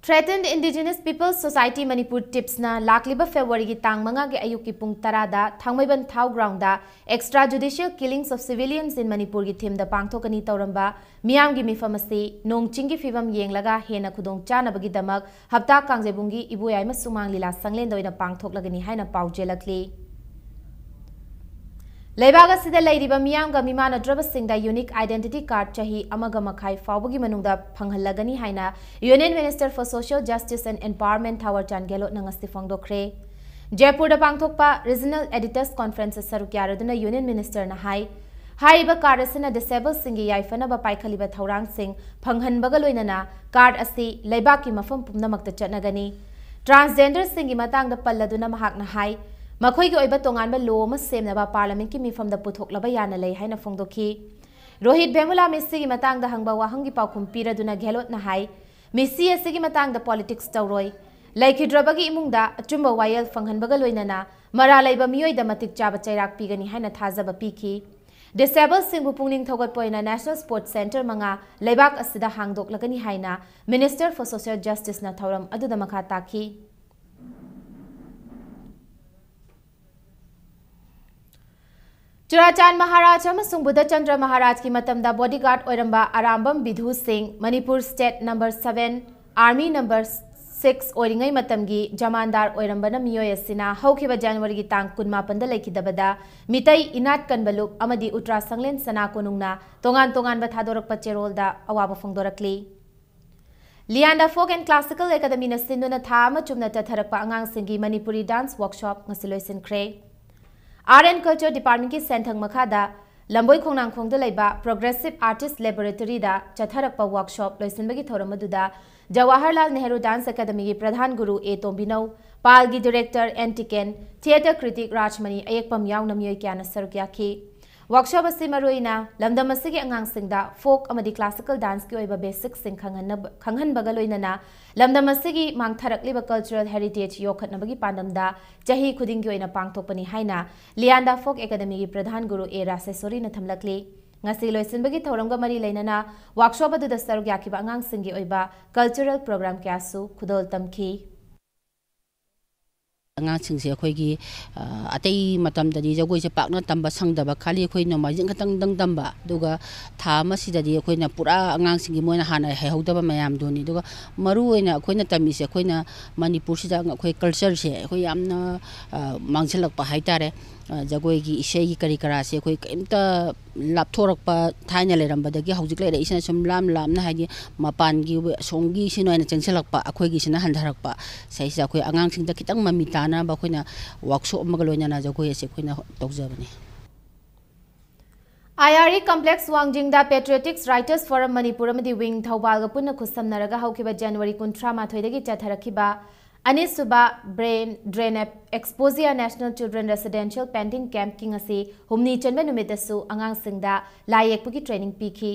Threatened Indigenous Peoples Society Manipur, ꯇꯤꯞꯁꯅ ꯂꯥꯛꯂꯤꯕ ꯐꯦꯕ꯭ꯔꯨꯋꯥꯔꯤꯒꯤ ꯇꯥꯡ ꯃꯉꯥꯒꯤ ꯑꯌꯨꯛꯀꯤ ꯄꯨꯡ ꯇꯔꯥꯗ ꯊꯥꯡꯃꯩꯕꯟ ꯊꯥꯎ ground Extrajudicial Killings of Civilians in Manipurꯒꯤ ꯊꯤꯝꯗ ꯄꯥꯡꯊꯣꯛꯀꯅꯤ ꯇꯧꯔꯝꯕ ꯃꯤꯌꯥꯝꯒꯤ ꯃꯤꯐꯝ ꯑꯁꯤ ꯅꯣꯡ ꯆꯤꯡꯒꯤ ꯐꯤꯕꯝ ꯌꯦꯡꯂꯒ ꯍꯦꯟꯅ ꯈꯨꯗꯣꯡ ꯆꯥꯅꯕꯒꯤꯗꯃꯛ ꯍꯞꯇꯥ ꯀꯥꯡꯖꯩꯕꯨꯡꯒꯤ ꯏꯕꯣꯌꯥꯏꯃ ꯁꯨꯃꯥꯡ ꯂꯤꯂꯥ ꯁꯪꯂꯦꯟꯗ ꯑꯣꯏꯅ ꯄꯥꯡꯊꯣꯛꯂꯒꯅꯤ ꯍꯥꯏꯅ ꯄꯥꯎ ꯆꯦꯜꯂꯛꯂꯤ꯫ ꯂꯩꯕꯥꯛ ꯑꯁꯤꯗ ꯂꯩꯔꯤꯕ ꯃꯤꯌꯥꯝꯒ ꯃꯤꯃꯥꯟꯅꯗ꯭ꯔꯕꯁꯤꯡꯗ ꯌꯨꯅꯤꯛ ꯑꯥꯏꯗꯦꯟꯇꯤꯇꯤ ꯀꯥꯔꯗ ꯆꯍꯤ ꯑꯃꯒ ꯃꯈꯥꯏ ꯐꯥꯎꯕꯒꯤ ꯃꯅꯨꯡꯗ ꯐꯪꯍꯜꯂꯒꯅꯤ ꯍꯥꯏꯅ Union Minister for Social Justice and Empowerment ꯊꯥꯋꯔꯆꯥꯟ ꯒꯦꯍꯂꯣꯠꯅ ꯉꯁꯤ ꯐꯣꯡꯗꯣꯛꯈ꯭ꯔꯦ꯫ ꯖꯦꯄꯨꯔꯗ ꯄꯥꯡꯊꯣꯛꯄ Regional Editors Conferenceꯇ ꯁꯔꯨꯛ ꯌꯥꯔꯗꯨꯅ Union Ministerꯅ ꯍꯥꯏ, ꯍꯥꯏꯔꯤꯕ ꯀꯥꯔꯗ ꯑꯁꯤꯅ ꯗꯤꯁꯦꯕꯜꯁꯤꯡꯒꯤ ꯌꯥꯏꯐꯅꯕ ꯄꯥꯏꯈꯠꯂꯤꯕ ꯊꯧꯔꯥꯡꯁꯤꯡ ꯐꯪꯍꯟꯕꯒ ꯂꯣꯏꯅꯅ ꯀꯥꯔꯗ ꯑꯁꯤ ꯂꯩꯕꯥꯛꯀꯤ ꯃꯐꯝ ꯄꯨꯝꯅꯃꯛꯇ ꯆꯠꯅꯒꯅꯤ꯫ ꯇ꯭ꯔꯥꯟꯁꯖꯦꯟꯗꯔꯁꯤꯡꯒꯤ ꯃꯇꯥꯡꯗ ꯄꯜꯂꯗꯨꯅ ꯃꯍꯥꯛꯅ ꯍꯥꯏ, ꯃꯈꯣꯏꯒꯤ ꯑꯣꯏꯕ ꯇꯣꯉꯥꯟꯕ ꯂꯣ ꯑꯃ ꯁꯦꯝꯅꯕ ꯄꯥꯔꯂꯤꯌꯥꯃꯦꯟꯠꯀꯤ ꯃꯤꯐꯝꯗ ꯄꯨꯊꯣꯛꯂꯕ ꯌꯥꯅ ꯂꯩ ꯍꯥꯏꯅ ꯐꯣꯡꯗꯣꯛꯈꯤ꯫ ꯔꯣꯍꯤꯠ ꯚꯦꯃꯨꯂꯥ ꯃꯤꯁꯤꯒꯤ ꯃꯇꯥꯡꯗ ꯍꯪꯕ ꯋꯥꯍꯪꯒꯤ ꯄꯥꯎꯈꯨꯝ ꯄꯤꯔꯗꯨꯅ ꯒꯦꯍꯂꯣꯠꯅ ꯍꯥꯏ, ꯃꯤꯁꯤ ꯑꯁꯤꯒꯤ ꯃꯇꯥꯡꯗ ꯄꯣꯂꯤꯇꯤꯛꯁ ꯇꯧꯔꯣꯏ꯫ ꯂꯩꯈꯤꯗ꯭ꯔꯕꯒꯤ ꯏꯃꯨꯡꯗ ꯑꯆꯨꯝꯕ ꯋꯥꯌꯦꯜ ꯐꯪꯍꯟꯕꯒ ꯂꯣꯏꯅꯅ ꯃꯔꯥꯜ ꯂꯩꯕ ꯃꯤꯑꯣꯏꯗ ꯃꯇꯤꯛ ꯆꯥꯕ ꯆꯩꯔꯥꯛ ꯄꯤꯒꯅꯤ ꯍꯥꯏꯅ ꯊꯥꯖꯕ ꯄꯤꯈꯤ꯫ ꯗꯤꯁꯦꯕꯜꯁꯤꯡꯕꯨ ꯄꯨꯛꯅꯤꯡ ꯊꯧꯒꯠꯄ ꯑꯣꯏꯅ National Sports Centre ꯃꯉꯥ ꯂꯩꯕꯥꯛ ꯑꯁꯤꯗ ꯍꯥꯡꯗꯣꯛꯂꯒꯅꯤ ꯍꯥꯏꯅ Minister for Social Justiceꯅ ꯊꯧꯔꯝ ꯑꯗꯨꯗ ꯃꯈꯥ ꯇꯥꯈꯤ꯫ ꯆꯨꯔꯥꯆꯥꯟ ꯃꯍꯥꯔꯥꯖ ꯑꯃꯁꯨꯡ ꯕꯨꯙꯆꯟꯗ꯭ꯔ ꯃꯍꯥꯔꯥꯖꯀꯤ ꯃꯇꯝꯗ bodyguard ꯑꯣꯏꯔꯝꯕ ꯑꯔꯥꯝꯕꯝ ꯕꯤꯙꯨ ꯁꯤꯡ, Manipur State number seven, Army number six ꯑꯣꯏꯔꯤꯉꯩ ꯃꯇꯝꯒꯤ ꯖꯃꯥꯟꯗꯥꯔ ꯑꯣꯏꯔꯝꯕꯅ ꯃꯤꯑꯣꯏ ꯑꯁꯤꯅ ꯍꯧꯈꯤꯕ ꯖꯅꯋꯥꯔꯤꯒꯤ ꯇꯥꯡ ꯀꯨꯟꯃꯥꯄꯟꯗ ꯂꯩꯈꯤꯗꯕꯗ ꯃꯤꯇꯩ ꯏꯅꯥꯠ ꯀꯟꯕ ꯂꯨꯞ ꯑꯃꯗꯤ ꯎꯇ꯭ꯔꯥ ꯁꯪꯂꯦꯟ ꯁꯅꯥ ꯀꯣꯅꯨꯡꯅ ꯇꯣꯉꯥꯟ ꯇꯣꯉꯥꯟꯕ ꯊꯥꯗꯣꯔꯛꯄ ꯆꯦꯔꯣꯜꯗ ꯑꯋꯥꯕ ꯐꯣꯡꯗꯣꯔꯛꯂꯤ꯫ Lianda Folk and Classical Academyꯅ ꯁꯤꯟꯗꯨꯅ ꯊꯥ ꯑꯃ ꯆꯨꯞꯅ ꯆꯠꯊꯔꯛꯄ ꯑꯉꯥꯡꯁꯤꯡꯒꯤ ꯃꯅꯤꯄꯨꯔꯤ dance workshop ꯉꯁꯤ ꯂꯣꯏꯁꯤꯟꯈ꯭ꯔꯦ꯫ Art and Culture Departmentꯀꯤ ꯁꯦꯟꯊꯪ ꯃꯈꯥꯗ ꯂꯝꯕꯣꯏ ꯈꯣꯡꯅꯥꯡꯈꯣꯡꯗ ꯂꯩꯕ Progressive Artist Laboratory ꯗ ꯆꯠꯊꯔꯛꯄ workshop ꯂꯣꯏꯁꯤꯟꯕꯒꯤ ꯊꯧꯔꯝ ꯑꯗꯨꯗ ꯖꯋꯥꯍꯔꯂꯥꯜ ꯅꯦꯍꯔꯨ Dance Academy ꯒꯤ ꯄ꯭ꯔꯙꯥꯟ ꯒꯨꯔꯨ ꯑꯦ ꯇꯣꯝꯕꯤꯅꯧ, ꯄꯥꯜꯒꯤ director and ꯇꯤꯀꯦꯟ, theatre critic Rajmani ꯑꯌꯦꯛꯄꯝ ꯌꯥꯎꯅ ꯃꯤꯑꯣꯏ ꯀꯌꯥꯅ ꯁꯔꯨꯛ ꯌꯥꯈꯤ꯫ Workshop ꯑꯁꯤ ꯃꯔꯨꯑꯣꯏꯅ ꯂꯝꯗꯝ ꯑꯁꯤꯒꯤ ꯑꯉꯥꯡꯁꯤꯡꯗ folk ꯑꯃꯗꯤ classical dance ꯀꯤ ꯑꯣꯏꯕ basic ꯁꯤꯡ ꯈꯪꯍꯟꯅꯕ-, ꯈꯪꯍꯟꯕꯒ ꯂꯣꯏꯅꯅ ꯂꯝꯗꯝ ꯑꯁꯤꯒꯤ ꯃꯥꯡꯊꯔꯛꯂꯤꯕ cultural heritage ꯌꯣꯛꯈꯠꯅꯕꯒꯤ ꯄꯥꯟꯗꯝꯗ ꯆꯍꯤ ꯈꯨꯗꯤꯡꯒꯤ ꯑꯣꯏꯅ ꯄꯥꯡꯊꯣꯛꯄꯅꯤ ꯍꯥꯏꯅ ꯂꯤꯌꯥꯟꯗꯥ Folk Academy ꯒꯤ ꯄ꯭ꯔꯙꯥꯟ ꯒꯨꯔꯨ ꯑꯦ ꯔꯥꯁꯦꯁꯣꯔꯤꯅ ꯊꯝꯂꯛꯂꯤ꯫ ꯉꯁꯤ ꯂꯣꯏꯁꯤꯟꯕꯒꯤ ꯊꯧꯔꯝꯒ ꯃꯔꯤ ꯂꯩꯅꯅ workshop ꯑꯗꯨꯗ ꯁꯔꯨꯛ ꯌꯥꯈꯤꯕ ꯑꯉꯥꯡꯁꯤꯡꯒꯤ ꯑꯣꯏꯕ cultural program ꯀꯌꯥꯁꯨ ꯈꯨꯗꯣꯜ ꯇꯝꯈꯤ꯫ ꯑꯉꯥꯡꯁꯤꯡꯁꯦ ꯑꯩꯈꯣꯏꯒꯤ, ꯑ, ꯑꯇꯩ ꯃꯇꯝꯗꯗꯤ ꯖꯒꯣꯏꯁꯦ ꯄꯥꯛꯅ ꯇꯝꯕ ꯁꯪꯗꯕ, ꯈꯥꯂꯤ ꯑꯩꯈꯣꯏ ꯅꯣꯡꯃꯥꯏꯖꯤꯡ ꯈꯛꯇꯪꯗꯪ ꯇꯝꯕ, ꯑꯗꯨꯒ ꯊꯥ ꯑꯃꯁꯤꯗꯗꯤ ꯑꯩꯈꯣꯏꯅ ꯄꯨꯔꯥ ꯑꯉꯥꯡꯁꯤꯡꯒꯤ ꯃꯣꯏꯅ ꯍꯥꯟꯅ ꯍꯩꯍꯧꯗꯕ ꯃꯌꯥꯝꯗꯨꯅꯤ꯫ ꯑꯗꯨꯒ ꯃꯔꯨꯑꯣꯏꯅ ꯑꯩꯈꯣꯏꯅ ꯇꯝꯃꯤꯁꯦ, ꯑꯩꯈꯣꯏꯅ ꯃꯅꯤꯄꯨꯔꯁꯤꯗ ꯑꯩꯈꯣꯏ culture ꯁꯦ ꯑꯩꯈꯣꯏ ꯌꯥꯝꯅ, ꯑ, ꯃꯥꯡꯁꯤꯜꯂꯛꯄ ꯍꯥꯏꯇꯥꯔꯦ꯫ ꯑ, ꯖꯒꯣꯏꯒꯤ, ꯏꯁꯩꯒꯤ ꯀꯔꯤ ꯀꯔꯥꯁꯦ ꯑꯩꯈꯣꯏ ꯀꯔꯤꯝꯇ ꯂꯥꯞꯊꯣꯔꯛꯄ, ꯊꯥꯏꯅ ꯂꯩꯔꯝꯕꯗꯒꯤ ꯍꯧꯖꯤꯛ ꯂꯩꯔꯛꯏꯁꯤꯅ ꯁꯨꯝ ꯂꯥꯞ ꯂꯥꯞꯅ, ꯍꯥꯏꯗꯤ ꯃꯄꯥꯟꯒꯤ ꯑꯁꯣꯝꯒꯤꯁꯤꯅ ꯑꯣꯏꯅ ꯆꯪꯁꯤꯜꯂꯛꯄ, ꯑꯩꯈꯣꯏꯒꯤꯁꯤꯅ ꯍꯟꯊꯔꯛꯄ꯫ ꯁꯤꯁꯤꯗ ꯑꯩꯈꯣꯏ ꯑꯉꯥꯡꯁꯤꯡꯗ ꯈꯤꯇꯪ ꯃꯃꯤ ꯇꯥꯅꯕ ꯑꯩꯈꯣꯏꯅ workshop ꯑꯃꯒ ꯂꯣꯏꯅꯅ ꯖꯒꯣꯏ ꯑꯁꯤ ꯑꯩꯈꯣꯏꯅ ꯇꯧꯖꯕꯅꯤ꯫ ꯑꯥꯏ ꯑꯥꯔ ꯏ complex ꯋꯥꯡꯖꯤꯡꯗ Patriotics Writers Forum ꯃꯅꯤꯄꯨꯔ ꯑꯃꯗꯤ Wing ꯊꯧꯕꯥꯜꯒ ꯄꯨꯟꯅ ꯈꯨꯠꯁꯝꯅꯔꯒ ꯍꯧꯈꯤꯕ ꯖꯅꯋꯥꯔꯤ ꯀꯨꯟꯊ꯭ꯔꯥ ꯃꯥꯊꯣꯏꯗꯒꯤ ꯆꯠꯊꯔꯛꯈꯤꯕ ꯑꯅꯤꯁꯨꯕ Brain Drain Exposure National Children Residential Painting Camp ꯀꯤ ꯉꯁꯤ ꯍꯨꯝꯅꯤ ꯆꯟꯕ ꯅꯨꯃꯤꯠꯇꯁꯨ ꯑꯉꯥꯡꯁꯤꯡꯗ ꯂꯥꯏ ꯌꯦꯛꯄꯒꯤ training ꯄꯤꯈꯤ꯫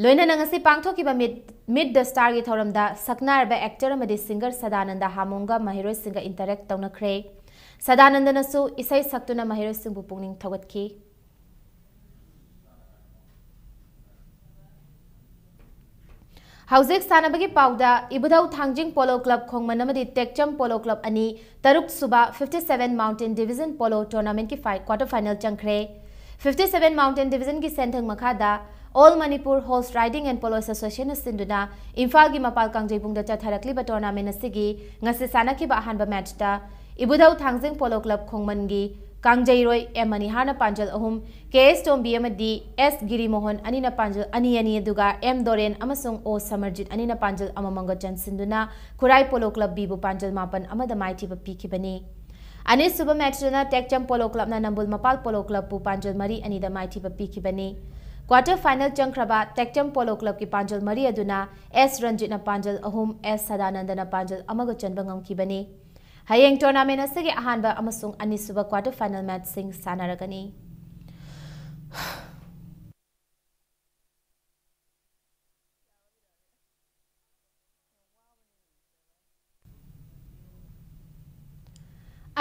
ꯂꯣꯏꯅꯅ ꯉꯁꯤ ꯄꯥꯡꯊꯣꯛꯈꯤꯕ Meet, Meet the Star ꯒꯤ ꯊꯧꯔꯝꯗ ꯁꯛꯅꯥꯔꯕ actor ꯑꯃꯗꯤ singer ꯁꯗꯥꯅꯟꯗ ꯍꯥꯃꯣꯡꯒ ꯃꯍꯩꯔꯣꯏꯁꯤꯡꯒ interact ꯇꯧꯅꯈ꯭ꯔꯦ꯫ ꯁꯗꯥꯅꯟꯗꯅꯁꯨ ꯏꯁꯩ ꯁꯛꯇꯨꯅ ꯃꯍꯩꯔꯣꯏꯁꯤꯡꯕꯨ ꯄꯨꯛꯅꯤꯡ ꯊꯧꯒꯠꯈꯤ꯫ ꯍꯧꯖꯤꯛ ꯁꯥꯟꯅꯕꯒꯤ ꯄꯥꯎꯗ, ꯏꯕꯨꯙꯧ ꯊꯥꯡꯖꯤꯡ Polo Club ꯈꯣꯡꯃꯟ ꯑꯃꯗꯤ ꯇꯦꯛꯆꯝ Polo Club ꯑꯅꯤ ꯇꯔꯨꯛ ꯁꯨꯕ fifty seven Mountain Division Polo Tournament ꯀꯤ quarter final ꯆꯪꯈ꯭ꯔꯦ꯫ Fifty seven Mountain Division ꯒꯤ ꯁꯦꯟꯊꯪ ꯃꯈꯥꯗ All Manipur Horse Riding and Polo Association ꯅ ꯁꯤꯟꯗꯨꯅ ꯏꯝꯐꯥꯜꯒꯤ ꯃꯄꯥꯜ ꯀꯥꯡꯖꯩꯕꯨꯡꯗ ꯆꯠꯊꯔꯛꯂꯤꯕ tournament ꯑꯁꯤꯒꯤ ꯉꯁꯤ ꯁꯥꯟꯅꯈꯤꯕ ꯑꯍꯥꯟꯕ match ꯇ ꯏꯕꯨꯙꯧ ꯊꯥꯡꯖꯤꯡ Polo Club ꯈꯣꯡꯃꯟꯒꯤ ꯀꯥꯡꯖꯩꯔꯣꯏ ꯑꯦꯝ ꯃꯅꯤꯍꯥꯔꯅ ꯄꯥꯟꯖꯜ ꯑꯍꯨꯝ, ꯀꯦ ꯑꯦꯁ ꯇꯣꯝꯕꯤ ꯑꯃꯗꯤ ꯑꯦꯁ ꯒꯤꯔꯤꯃꯣꯍꯟ ꯑꯅꯤꯅ ꯄꯥꯟꯖꯜ ꯑꯅꯤ ꯑꯅꯤ, ꯑꯗꯨꯒ ꯑꯦꯝ ꯗꯣꯔꯦꯟ ꯑꯃꯁꯨꯡ ꯑꯣ ꯁꯃꯔꯖꯤꯠ ꯑꯅꯤꯅ ꯄꯥꯟꯖꯜ ꯑꯃꯃꯝꯒ ꯆꯟꯁꯤꯟꯗꯨꯅ ꯈꯨꯔꯥꯏ Polo Club B ꯕꯨ ꯄꯥꯟꯖꯜ ꯃꯥꯄꯟ ꯑꯃꯗ ꯃꯥꯏꯊꯤꯕ ꯄꯤꯈꯤꯕꯅꯤ꯫ ꯑꯅꯤꯁꯨꯕ ꯃꯦꯆꯇꯅ ꯇꯦꯛꯆꯝ ꯄꯣꯂꯣ ꯀ꯭ꯂꯕꯅ ꯅꯝꯕꯨꯜ ꯃꯄꯥꯜ ꯄꯣꯂꯣ ꯀ꯭ꯂꯕꯄꯨ ꯄꯥꯟꯖꯜ ꯃꯔꯤ ꯑꯅꯤꯗ ꯃꯥꯏꯊꯤꯕ ꯄꯤꯈꯤꯕꯅꯤ꯫ ꯀ꯭ꯋꯥꯔꯇꯔ ꯐꯥꯏꯅꯦꯜ ꯆꯪꯈ꯭ꯔꯕ ꯇꯦꯛꯆꯝ ꯄꯣꯂꯣ ꯀ꯭ꯂꯕꯀꯤ ꯄꯥꯟꯖꯜ ꯃꯔꯤ ꯑꯗꯨꯅ ꯑꯦꯁ ꯔꯟꯖꯤꯠꯅ ꯄꯥꯟꯖꯜ ꯑꯍꯨꯝ, ꯑꯦꯁ ꯁꯗꯥꯅꯟꯗꯅ ꯄꯥꯟꯖꯜ ꯑꯃꯒ ꯆꯟꯕ ꯉꯝꯈꯤꯕꯅꯤ꯫ ꯍꯌꯦꯡ ꯇꯣꯔꯅꯥꯃꯦꯟ ꯑꯁꯤꯒꯤ ꯑꯍꯥꯟꯕ ꯑꯃꯁꯨꯡ ꯑꯅꯤꯁꯨꯕ ꯀ꯭ꯋꯥꯔꯇꯔ ꯐꯥꯏꯅꯦꯜ ꯃꯦꯆꯁꯤꯡ ꯁꯥꯟꯅꯔꯒꯅꯤ꯫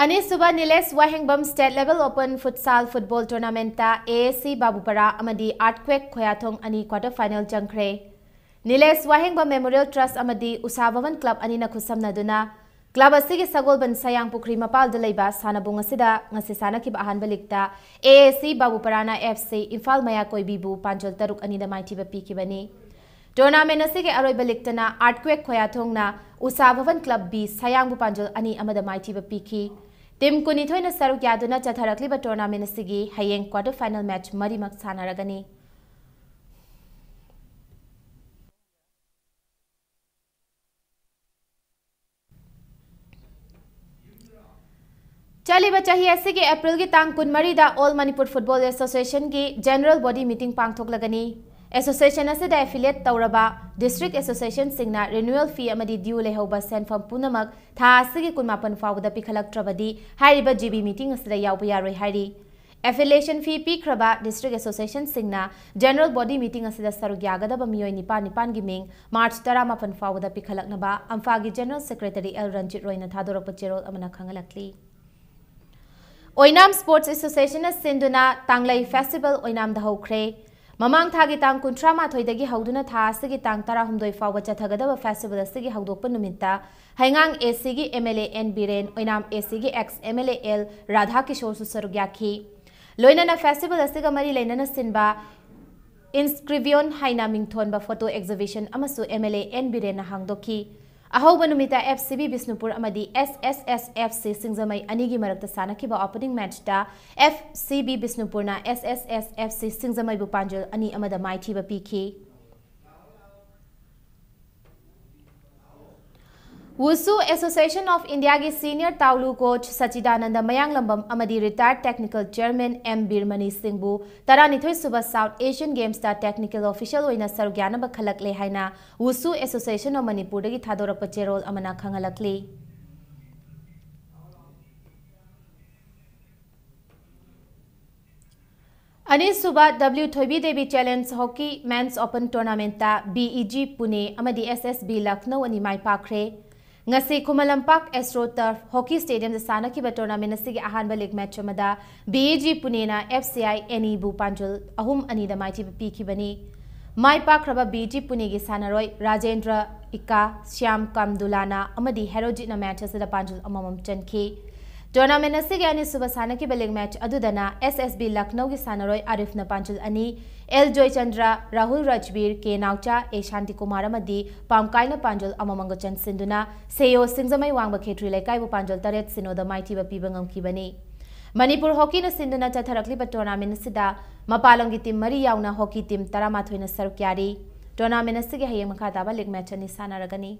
ꯑꯅꯤꯁꯨꯕ ꯅꯤꯂꯦꯁ ꯋꯥꯍꯦꯡꯕꯝ state level open futsal football ꯇꯣꯔꯅꯥꯃꯦꯟꯠꯇ ꯑꯦ ꯑꯦꯁ ꯁꯤ ꯕꯥꯕꯨꯄꯥꯔꯥ ꯑꯃꯗꯤ ꯑꯥꯔꯠꯀ꯭ꯋꯦꯛ ꯈꯣꯌꯥꯊꯣꯡ ꯑꯅꯤ ꯀ꯭ꯋꯥꯔꯇꯔ ꯐꯥꯏꯅꯦꯜ ꯆꯪꯈ꯭ꯔꯦ꯫ ꯅꯤꯂꯦꯁ ꯋꯥꯍꯦꯡꯕꯝ ꯃꯦꯃꯣꯔꯤꯌꯦꯜ ꯇ꯭ꯔꯁ ꯑꯃꯗꯤ ꯎꯁꯥ ꯚꯕꯟ ꯀ꯭ꯂꯕ ꯑꯅꯤꯅ ꯈꯨꯠꯁꯝꯅꯗꯨꯅ ꯀ꯭ꯂꯕ ꯑꯁꯤꯒꯤ ꯁꯒꯣꯜꯕꯟ ꯁꯌꯥꯡ ꯄꯨꯈ꯭ꯔꯤ ꯃꯄꯥꯜꯗ ꯂꯩꯕ ꯁꯥꯟꯅꯕꯨꯡ ꯑꯁꯤꯗ ꯉꯁꯤ ꯁꯥꯟꯅꯈꯤꯕ ꯑꯍꯥꯟꯕ ꯂꯤꯒꯇ ꯑꯦ ꯑꯦꯁ ꯁꯤ ꯕꯥꯕꯨꯄꯥꯔꯥꯅ ꯑꯦꯐ ꯁꯤ ꯏꯝꯐꯥꯜ ꯃꯌꯥ ꯀꯣꯏꯕꯤꯕꯨ ꯄꯥꯟꯖꯜ ꯇꯔꯨꯛ ꯑꯅꯤꯗ ꯃꯥꯏꯊꯤꯕ ꯄꯤꯈꯤꯕꯅꯤ꯫ ꯇꯣꯔꯅꯥꯃꯦꯟ ꯑꯁꯤꯒꯤ ꯑꯔꯣꯏꯕ ꯂꯤꯒꯇꯅ ꯑꯥꯔꯠꯀ꯭ꯋꯦꯛ ꯈꯣꯌꯥꯊꯣꯡꯅ ꯎꯁꯥ ꯚꯕꯟ ꯀ꯭ꯂꯕ ꯕꯤ ꯁꯌꯥꯡꯕꯨ ꯄꯥꯟꯖꯜ ꯑꯅꯤ ꯑꯃꯗ ꯃꯥꯏꯊꯤꯕ ꯄꯤꯈꯤ꯫ ꯇꯤꯝ ꯀꯨꯟꯅꯤꯊꯣꯏꯅ ꯁꯔꯨꯛ ꯌꯥꯗꯨꯅ ꯆꯠꯊꯔꯛꯂꯤꯕ ꯇꯣꯔꯅꯥꯃꯦꯟ ꯑꯁꯤꯒꯤ ꯍꯌꯦꯡ ꯀ꯭ꯋꯥꯔꯇꯔ ꯐꯥꯏꯅꯦꯜ ꯃꯦꯆ ꯃꯔꯤꯃꯛ ꯁꯥꯟꯅꯔꯒꯅꯤ꯫ ꯆꯠꯂꯤꯕ ꯆꯍꯤ ꯑꯁꯤꯒꯤ ꯑꯦꯄ꯭ꯔꯤꯜꯒꯤ ꯇꯥꯡ ꯀꯨꯟꯃꯔꯤꯗ ꯑꯣꯜ ꯃꯅꯤꯄꯨꯔ ꯐꯨꯠꯕꯣꯜ ꯑꯦꯁꯣꯁꯤꯌꯦꯁꯟꯒꯤ ꯖꯦꯅꯔꯦꯜ ꯕꯣꯗꯤ ꯃꯤꯇꯤꯡ ꯄꯥꯡꯊꯣꯛꯂꯒꯅꯤ꯫ ꯑꯦꯁꯣꯁꯤꯌꯦꯁꯟ ꯑꯁꯤꯗ ꯑꯦꯐꯤꯂꯤꯌꯦꯠ ꯇꯧꯔꯕ ꯗꯤꯁꯇ꯭ꯔꯤꯛ ꯑꯦꯁꯣꯁꯤꯌꯦꯁꯟꯁꯤꯡꯅ ꯔꯤꯅ꯭ꯌꯨꯑꯦꯜ ꯐꯤ ꯑꯃꯗꯤ ꯗ꯭ꯌꯨ ꯂꯩꯍꯧꯕ ꯁꯦꯟꯐꯝ ꯄꯨꯝꯅꯃꯛ ꯊꯥ ꯑꯁꯤꯒꯤ ꯀꯨꯟꯃꯥꯄꯟ ꯐꯥꯎꯕꯗ ꯄꯤꯈꯠꯂꯛꯇ꯭ꯔꯕꯗꯤ ꯍꯥꯏꯔꯤꯕ ꯖꯤ ꯕꯤ ꯃꯤꯇꯤꯡ ꯑꯁꯤꯗ ꯌꯥꯎꯕ ꯌꯥꯔꯣꯏ ꯍꯥꯏꯔꯤ꯫ ꯑꯦꯐꯤꯂꯤꯌꯦꯁꯟ ꯐꯤ ꯄꯤꯈ꯭ꯔꯕ ꯗꯤꯁꯇ꯭ꯔꯤꯛ ꯑꯦꯁꯣꯁꯤꯌꯦꯁꯟꯁꯤꯡꯅ ꯖꯦꯅꯔꯦꯜ ꯕꯣꯗꯤ ꯃꯤꯇꯤꯡ ꯑꯁꯤꯗ ꯁꯔꯨꯛ ꯌꯥꯒꯗꯕ ꯃꯤꯑꯣꯏ ꯅꯤꯄꯥꯟ ꯅꯤꯄꯥꯟꯒꯤ ꯃꯤꯡ ꯃꯥꯔꯆ ꯇꯔꯥꯃꯥꯄꯟ ꯐꯥꯎꯕꯗ ꯄꯤꯈꯠꯂꯛꯅꯕ ꯑꯝꯐꯥꯒꯤ ꯖꯦꯅꯔꯦꯜ ꯁꯦꯀ꯭ꯔꯦꯇꯔꯤ ꯑꯦꯜ ꯔꯟꯖꯤꯠ ꯔꯣꯏꯅ ꯊꯥꯗꯣꯔꯛꯄ ꯆꯦꯔꯣꯜ ꯑꯃꯅ ꯈꯪꯍꯜꯂꯛꯂꯤ꯫ ꯑꯣꯏꯅꯥꯝ ꯁ꯭ꯄꯣꯔꯠꯁ ꯑꯦꯁꯣꯁꯤꯌꯦꯁꯟꯅ ꯁꯤꯟꯗꯨꯅ ꯇꯥꯡꯂꯩ ꯐꯦꯁꯇꯤꯚꯦꯜ ꯑꯣꯏꯅꯥꯝꯗ ꯍꯧꯈ꯭ꯔꯦ꯫ ꯃꯃꯥꯡ ꯊꯥꯒꯤ ꯇꯥꯡ ꯀꯨꯟꯊ꯭ꯔꯥ ꯃꯥꯊꯣꯏꯗꯒꯤ ꯍꯧꯗꯨꯅ ꯊꯥ ꯑꯁꯤꯒꯤ ꯇꯥꯡ ꯇꯔꯥꯍꯨꯝꯗꯣꯏ ꯐꯥꯎꯕ ꯆꯠꯊꯒꯗꯕ ꯐꯦꯁꯇꯤꯚꯦꯜ ꯑꯁꯤꯒꯤ ꯍꯧꯗꯣꯛꯄ ꯅꯨꯃꯤꯠꯇ ꯍꯩꯉꯥꯡ ꯑꯦ ꯁꯤꯒꯤ M L A N Biren, ꯑꯣꯏꯅꯥꯝ ꯑꯦ ꯁꯤꯒꯤ ex M L A L Radha ꯀꯤꯁꯣꯔꯁꯨ ꯁꯔꯨꯛ ꯌꯥꯈꯤ꯫ ꯂꯣꯏꯅꯅ ꯐꯦꯁꯇꯤꯚꯦꯜ ꯑꯁꯤꯒ ꯃꯔꯤ ꯂꯩꯅꯅ ꯁꯤꯟꯕ ꯏꯟꯁꯀ꯭ꯔꯤꯕꯤꯌꯣꯟ ꯍꯥꯏꯅ ꯃꯤꯡꯊꯣꯟꯕ ꯐꯣꯇꯣ ꯑꯦꯛꯖꯤꯕꯤꯁꯟ ꯑꯃꯁꯨ ꯑꯦꯝ ꯑꯦꯜ ꯑꯦ ꯑꯦꯟ ꯕꯤꯔꯦꯟꯅ ꯍꯥꯡꯗꯣꯛꯈꯤ꯫ ꯑꯍꯧꯕ ꯅꯨꯃꯤꯠꯇ ꯑꯦꯐ ꯁꯤ ꯕꯤ ꯕꯤꯁꯅꯨꯄꯨꯔ ꯑꯃꯗꯤ ꯑꯦꯁ ꯑꯦꯁ ꯑꯦꯁ ꯑꯦꯐ ꯁꯤ ꯁꯤꯡꯖꯃꯩ ꯑꯅꯤꯒꯤ ꯃꯔꯛꯇ ꯁꯥꯟꯅꯈꯤꯕ ꯑꯣꯄꯅꯤꯡ ꯃꯦꯆꯇ ꯑꯦꯐ ꯁꯤ ꯕꯤ ꯕꯤꯁꯅꯨꯄꯨꯔꯅ ꯑꯦꯁ ꯑꯦꯁ ꯑꯦꯁ ꯑꯦꯐ ꯁꯤ ꯁꯤꯡꯖꯃꯩꯕꯨ ꯄꯥꯟꯖꯜ ꯑꯅꯤ ꯑꯃꯗ ꯃꯥꯏꯊꯤꯕ ꯄꯤꯈꯤ꯫ Wushu Association of Indiaꯒꯤ senior Taolu coach Sachidananda Mayanglambam ꯑꯃꯗꯤ retired technical chairman M ꯕꯤꯔꯃꯅꯤ ꯁꯤꯡꯕꯨ ꯇꯔꯥꯅꯤꯊꯣꯏ ꯁꯨꯕ South Asian Gamesꯇ technical official ꯑꯣꯏꯅ ꯁꯔꯨꯛ ꯌꯥꯅꯕ ꯈꯜꯂꯛꯂꯦ ꯍꯥꯏꯅ Wushu Association of ꯃꯅꯤꯄꯨꯔꯗꯒꯤ ꯊꯥꯗꯣꯔꯛꯄ ꯆꯦꯔꯣꯜ ꯑꯃꯅ ꯈꯪꯍꯜꯂꯛꯂꯤ꯫ ꯑꯅꯤꯁꯨꯕ W ꯊꯣꯏꯕꯤ Devi Challenge Hockey Men's Open Tournamentꯇ BEG Pune ꯑꯃꯗꯤ SSB ꯂꯈꯅꯧ ꯑꯅꯤ ꯃꯥꯏ ꯄꯥꯛꯈ꯭ꯔꯦ꯫ ꯉꯁꯤ Khuman Lampak Astro Turf Hockey Stadiumꯗ ꯁꯥꯟꯅꯈꯤꯕ tournament ꯑꯁꯤꯒꯤ ꯑꯍꯥꯟꯕ league match ꯑꯃꯗ BEG ꯄꯨꯅꯦꯅ FCI ꯑꯦꯅꯤꯕꯨ ꯄꯥꯟꯖꯜ ꯑꯍꯨꯝ ꯑꯅꯤꯗ ꯃꯥꯏꯊꯤꯕ ꯄꯤꯈꯤꯕꯅꯤ꯫ ꯃꯥꯏ ꯄꯥꯛꯈ꯭ꯔꯕ BEG ꯄꯨꯅꯦꯒꯤ ꯁꯥꯟꯅꯔꯣꯏ ꯔꯥꯖꯦꯟꯗ꯭ꯔ ꯏꯀꯥ, ꯁ꯭ꯌꯥꯝ ꯀꯝꯗꯨꯂꯥꯅ ꯑꯃꯗꯤ ꯍꯦꯔꯣꯖꯤꯠꯅ match ꯑꯁꯤꯗ ꯄꯥꯟꯖꯜ ꯑꯃꯃꯝ ꯆꯟꯈꯤ꯫ Tournament ꯑꯁꯤꯒꯤ ꯑꯅꯤꯁꯨꯕ ꯁꯥꯟꯅꯈꯤꯕ league match ꯑꯗꯨꯗꯅ SSB ꯂꯈꯅꯧꯒꯤ ꯁꯥꯟꯅꯔꯣꯏ ꯑꯥꯔꯤꯐꯅ ꯄꯥꯟꯖꯜ ꯑꯅꯤ, L Joychandra, Rahul ꯔꯥꯖꯕꯤꯔ, K ꯅꯥꯎꯆꯥ, A Shantikumar ꯑꯃꯗꯤ ꯄꯥꯝꯀꯥꯏꯅ ꯄꯥꯟꯖꯜ ꯑꯃꯃꯝꯒ ꯆꯟꯁꯤꯟꯗꯨꯅ ꯁꯦꯌꯣ ꯁꯤꯡꯖꯃꯩ ꯋꯥꯡꯕ ꯈꯦꯇ꯭ꯔꯤ ꯂꯩꯀꯥꯏꯕꯨ ꯄꯥꯟꯖꯜ ꯇꯔꯦꯠ ꯁꯤꯅꯣꯗ ꯃꯥꯏꯊꯤꯕ ꯄꯤꯕ ꯉꯝꯈꯤꯕꯅꯤ꯫ ꯃꯅꯤꯄꯨꯔ ꯍꯣꯀꯤꯅ ꯁꯤꯟꯗꯨꯅ ꯆꯠꯊꯔꯛꯂꯤꯕ tournament ꯑꯁꯤꯗ ꯃꯄꯥꯟ ꯂꯝꯒꯤ team ꯃꯔꯤ ꯌꯥꯎꯅ ꯍꯣꯀꯤ team ꯇꯔꯥꯃꯥꯊꯣꯏꯅ ꯁꯔꯨꯛ ꯌꯥꯔꯤ꯫ Tournament ꯑꯁꯤꯒꯤ ꯍꯌꯦꯡ ꯃꯈꯥ ꯇꯥꯕ league match ꯑꯅꯤ ꯁꯥꯟꯅꯔꯒꯅꯤ꯫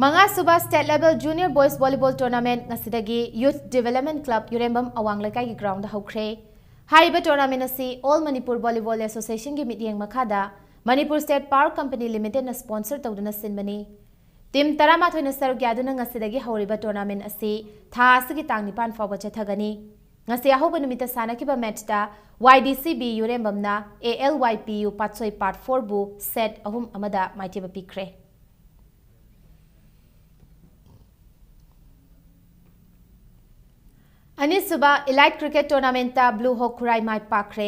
ꯃꯉꯥꯁꯨꯕ State Level Junior Boys Volleyball Tournament ꯉꯁꯤꯗꯒꯤ Youth Development Club ꯌꯨꯔꯦꯝꯕꯝ ꯑꯋꯥꯡ ꯂꯩꯀꯥꯏꯒꯤ groundꯗ ꯍꯧꯈ꯭ꯔꯦ꯫ ꯍꯥꯏꯔꯤꯕ tournament ꯑꯁꯤ All Manipur Volleyball Associationꯒꯤ ꯃꯤꯠꯌꯦꯡ ꯃꯈꯥꯗ Manipur State Power Company Limitedꯅ sponsor ꯇꯧꯗꯨꯅ ꯁꯤꯟꯕꯅꯤ꯫ Team ꯇꯔꯥꯃꯥꯊꯣꯏꯅ ꯁꯔꯨꯛ ꯌꯥꯗꯨꯅ ꯉꯁꯤꯗꯒꯤ ꯍꯧꯔꯤꯕ tournament ꯑꯁꯤ ꯊꯥ ꯑꯁꯤꯒꯤ ꯇꯥꯡ ꯅꯤꯄꯥꯟ ꯐꯥꯎꯕ ꯆꯠꯊꯒꯅꯤ꯫ ꯉꯁꯤ ꯑꯍꯧꯕ ꯅꯨꯃꯤꯠꯇ ꯁꯥꯟꯅꯈꯤꯕ matchꯇ YDCB ꯌꯨꯔꯦꯝꯕꯝꯅ ALYPU ꯄꯥꯠꯁꯣꯏ Part fourꯕꯨ set ꯑꯍꯨꯝ ꯑꯃꯗ ꯃꯥꯏꯊꯤꯕ ꯄꯤꯈ꯭ꯔꯦ꯫ ꯑꯅꯤꯁꯨꯕ Elite Cricket Tournamentꯇ Blue Hawk ꯈꯨꯔꯥꯏ ꯃꯥꯏ ꯄꯥꯛꯈ꯭ꯔꯦ꯫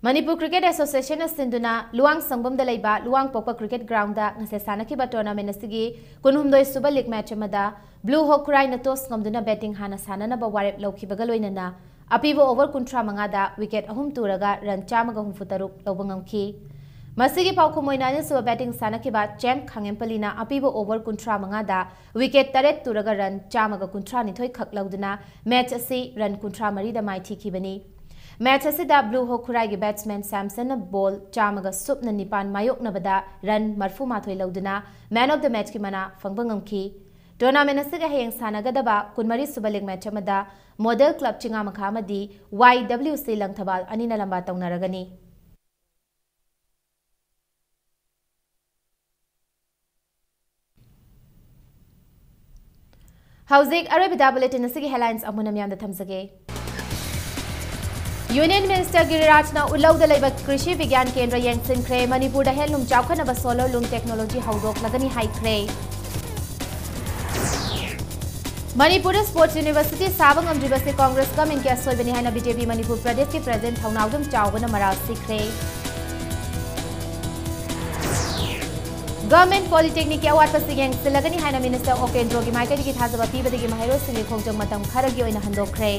ꯃꯅꯤꯄꯨꯔ Cricket Associationꯅ ꯁꯤꯟꯗꯨꯅ ꯂꯨꯋꯥꯡ ꯁꯪꯕꯝꯗ ꯂꯩꯕ ꯂꯨꯋꯥꯡꯄꯣꯛꯄ Cricket Groundꯗ ꯉꯁꯤ ꯁꯥꯟꯅꯈꯤꯕ tournament ꯑꯁꯤꯒꯤ ꯀꯨꯟꯍꯨꯝꯗꯣꯏ ꯁꯨꯕ league match ꯑꯃꯗ Blue Hawk ꯈꯨꯔꯥꯏꯅ toss ꯉꯝꯗꯨꯅ batting ꯍꯥꯟꯅ ꯁꯥꯟꯅꯅꯕ ꯋꯥꯔꯦꯞ ꯂꯧꯈꯤꯕꯒ ꯂꯣꯏꯅꯅ ꯑꯄꯤꯕ over ꯀꯨꯟꯊ꯭ꯔꯥ ꯃꯉꯥꯗ wicket ꯑꯍꯨꯝ ꯇꯨꯔꯒ run ꯆꯥꯝꯃꯒ ꯍꯨꯝꯐꯨ ꯇꯔꯨꯛ ꯂꯧꯕ ꯉꯝꯈꯤ꯫ ꯃꯁꯤꯒꯤ ꯄꯥꯎꯈꯨꯝ ꯑꯣꯏꯅ ꯑꯅꯤꯁꯨꯕ batting ꯁꯥꯟꯅꯈꯤꯕ ꯆꯦꯝ ꯈꯥꯉꯦꯝꯄꯂꯤꯅ ꯑꯄꯤꯕ over ꯀꯨꯟꯊ꯭ꯔꯥ ꯃꯉꯥꯗ wicket ꯇꯔꯦꯠ ꯇꯨꯔꯒ run ꯆꯥꯝꯃꯒ ꯀꯨꯟꯊ꯭ꯔꯥ ꯅꯤꯊꯣꯏ ꯈꯛ ꯂꯧꯗꯨꯅ match ꯑꯁꯤ run ꯀꯨꯟꯊ꯭ꯔꯥ ꯃꯔꯤꯗ ꯃꯥꯏꯊꯤꯈꯤꯕꯅꯤ꯫ ꯃꯦꯆ ꯑꯁꯤꯗ ꯕ꯭ꯂꯨ ꯍꯣꯛ ꯈꯨꯔꯥꯏꯒꯤ ꯕꯦꯠꯁꯃꯦꯟ ꯁꯦꯝꯁꯟꯅ ꯕꯣꯜ ꯆꯥꯝꯃꯒ ꯁꯨꯞꯅ ꯅꯤꯄꯥꯟ ꯃꯥꯌꯣꯛꯅꯕꯗ ꯔꯟ ꯃꯔꯐꯨ ꯃꯥꯊꯣꯏ ꯂꯧꯗꯨꯅ ꯃꯦꯟ ꯑꯣꯐ ꯗ ꯃꯦꯆꯀꯤ ꯃꯅꯥ ꯐꯪꯕ ꯉꯝꯈꯤ꯫ ꯇꯣꯔꯅꯥꯃꯦꯟ ꯑꯁꯤꯒꯤ ꯍꯌꯦꯡ ꯁꯥꯟꯅꯒꯗꯕ ꯀꯨꯟꯃꯔꯤ ꯁꯨꯕ ꯂꯤꯒ ꯃꯦꯆ ꯑꯃꯗ ꯃꯣꯗꯦꯜ ꯀ꯭ꯂꯕ ꯆꯤꯉꯥꯃꯈꯥ ꯑꯃꯗꯤ ꯋꯥꯏ ꯗꯕ꯭ꯂꯤꯎ ꯁꯤ ꯂꯪꯊꯕꯥꯜ ꯑꯅꯤꯅ ꯂꯝꯕꯥ ꯇꯧꯅꯔꯒꯅꯤ꯫ ꯍꯧꯖꯤꯛ ꯑꯔꯣꯏꯕꯗ ꯕꯨꯂꯦꯇꯤꯟ ꯑꯁꯤꯒꯤ ꯍꯦꯗꯂꯥꯏꯟꯁ ꯑꯃꯨꯛ ꯍꯟꯅ ꯃꯤꯌꯥꯝꯗ ꯊꯝꯖꯒꯦ꯫ ꯌꯨꯅꯤꯌꯟ ꯃꯤꯅꯤꯁꯇꯔ ꯒꯤꯔꯤꯔꯥꯖꯅ ꯎꯠꯂꯧꯗ ꯂꯩꯕ ꯀ꯭ꯔꯤꯁꯤ ꯕꯤꯒ꯭ꯌꯥꯟ ꯀꯦꯟꯗ꯭ꯔ ꯌꯦꯡꯁꯤꯟꯈ꯭ꯔꯦ꯫ ꯃꯅꯤꯄꯨꯔꯗ ꯍꯦꯟꯂꯨꯝ ꯆꯥꯎꯈꯠꯅꯕ ꯁꯣꯂꯔ ꯂꯨꯝ ꯇꯦꯛꯅꯣꯂꯣꯖꯤ ꯍꯧꯗꯣꯛꯂꯒꯅꯤ ꯍꯥꯏꯈ꯭ꯔꯦ꯫ ꯃꯅꯤꯄꯨꯔꯗ ꯁ꯭ꯄꯣꯔꯠꯁ ꯌꯨꯅꯤꯚꯔꯁꯤꯇꯤ ꯁꯥꯕ ꯉꯝꯗ꯭ꯔꯤꯕꯁꯤ ꯀꯣꯡꯒ꯭ꯔꯦꯁ ꯒꯃꯦꯟꯒꯤ ꯑꯁꯣꯏꯕꯅꯤ ꯍꯥꯏꯅ ꯕꯤ ꯖꯦ ꯄꯤ ꯃꯅꯤꯄꯨꯔ ꯄ꯭ꯔꯗꯦꯁꯀꯤ ꯄ꯭ꯔꯁꯤꯗꯦꯟꯠ ꯊꯧꯅꯥꯎꯖꯝ ꯆꯥꯎꯕꯅ ꯃꯔꯥꯜ ꯁꯤꯈ꯭ꯔꯦ꯫ ꯒꯚꯔꯟꯃꯦꯟꯠ ꯄꯣꯂꯤꯇꯦꯛꯅꯤꯛꯀꯤ ꯑꯋꯥꯠꯄꯁꯤꯡ ꯌꯦꯡꯁꯤꯜꯂꯒꯅꯤ ꯍꯥꯏꯅ ꯃꯤꯅꯤꯁꯇꯔ ꯑꯣꯀꯦꯟꯗ꯭ꯔꯣꯒꯤ ꯃꯥꯏꯀꯩꯗꯒꯤ ꯊꯥꯖꯕ ꯄꯤꯕꯗꯒꯤ ꯃꯍꯩꯔꯣꯏꯁꯤꯡꯒꯤ ꯈꯣꯡꯖꯪ ꯃꯇꯝ ꯈꯔꯒꯤ ꯑꯣꯏꯅ ꯍꯟꯗꯣꯛꯈ꯭ꯔꯦ꯫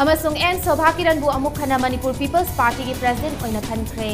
ꯑꯃꯁꯨꯡ ꯑꯦꯟ ꯁꯣꯚꯥ ꯀꯤꯔꯟꯕꯨ ꯑꯃꯨꯛ ꯍꯟꯅ ꯃꯅꯤꯄꯨꯔ ꯄꯤꯄꯜꯁ ꯄꯥꯔꯇꯤꯒꯤ ꯄ꯭ꯔꯁꯤꯗꯦꯟꯠ ꯑꯣꯏꯅ ꯈꯟꯈ꯭ꯔꯦ꯫